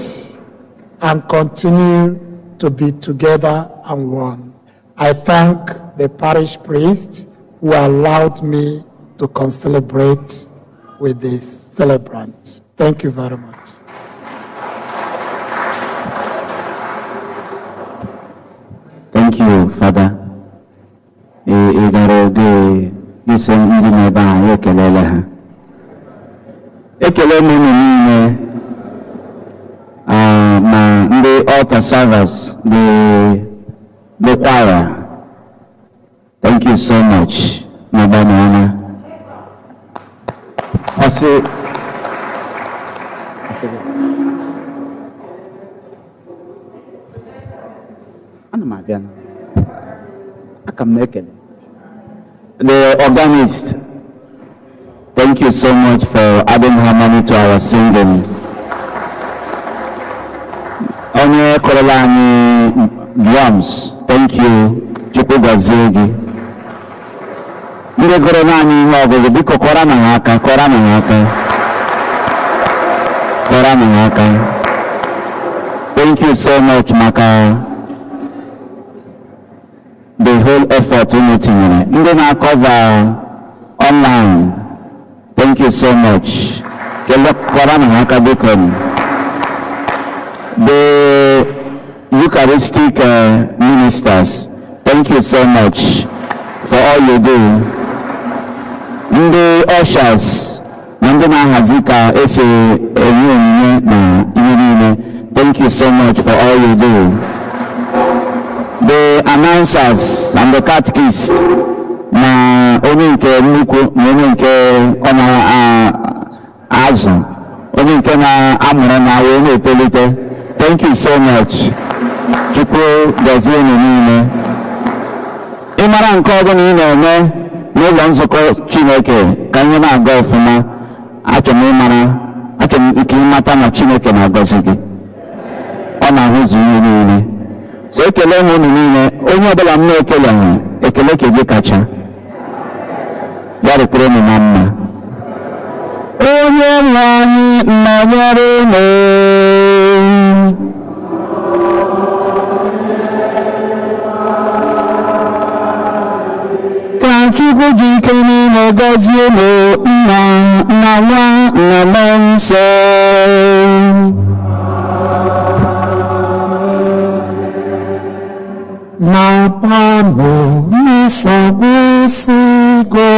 and continue to be together and one. I thank the parish priest who allowed me to concelebrate with this celebrant. Thank you very much. Thank you, Father. Ị gara oge isi ndị n'ebe a ekelele ha. Ekele m unu niile, ma ndị altar servers, the choir. Thank you so much. N'agbanyeghị ọsị ana m abịa na aka m na-ekele the organist. Thank you so much for adding harmony to our singing. Onye kụrụla anyị drums, thank you. Chukwu gọzie gị. Ndị gụrụ naanị ihe ọgụgụ, biko kọrọ na ha aka, kọrọ na ha aka, kọrọ na ha aka. Thank you so much maka the whole effort unu tinyere. Ndị na-acover online, thank you so much. Kele, kọrọ na ha aka, biko. The Eucharistic ministers, thank you so much for all you do. Ndị ushers na ndị na-ahazi ka esi enye onyinye na ihe niile, thank you so much for all you do. The announcers and the catechists, na onye nke nnukwu na onye nke ọ na-azụ, onye nke na-amụrụ na wee na-etolite, thank you so much. Chukwu gọzie unu niile. Ịmara nke ọbụla ị na-eme n'ụlọ nzukọ Chineke ka ihe na-aga ọfụma, achọrọ m ịmara, achọrọ m ike ịmata na Chineke na-agọzi gị. Ọ na-ahụzu ihe niile. So ekele m unu niile. Onye ọbụla m na-ekeleghị, ekele ka gị kacha ya rịkwere unu na mma. Onye nwe anyị nọnyere unu. Ka Chukwu ji ike niile gọzie unu, Nna na Nwa na Mmụọ Nsọ. Na panụ misa gwụsịgo.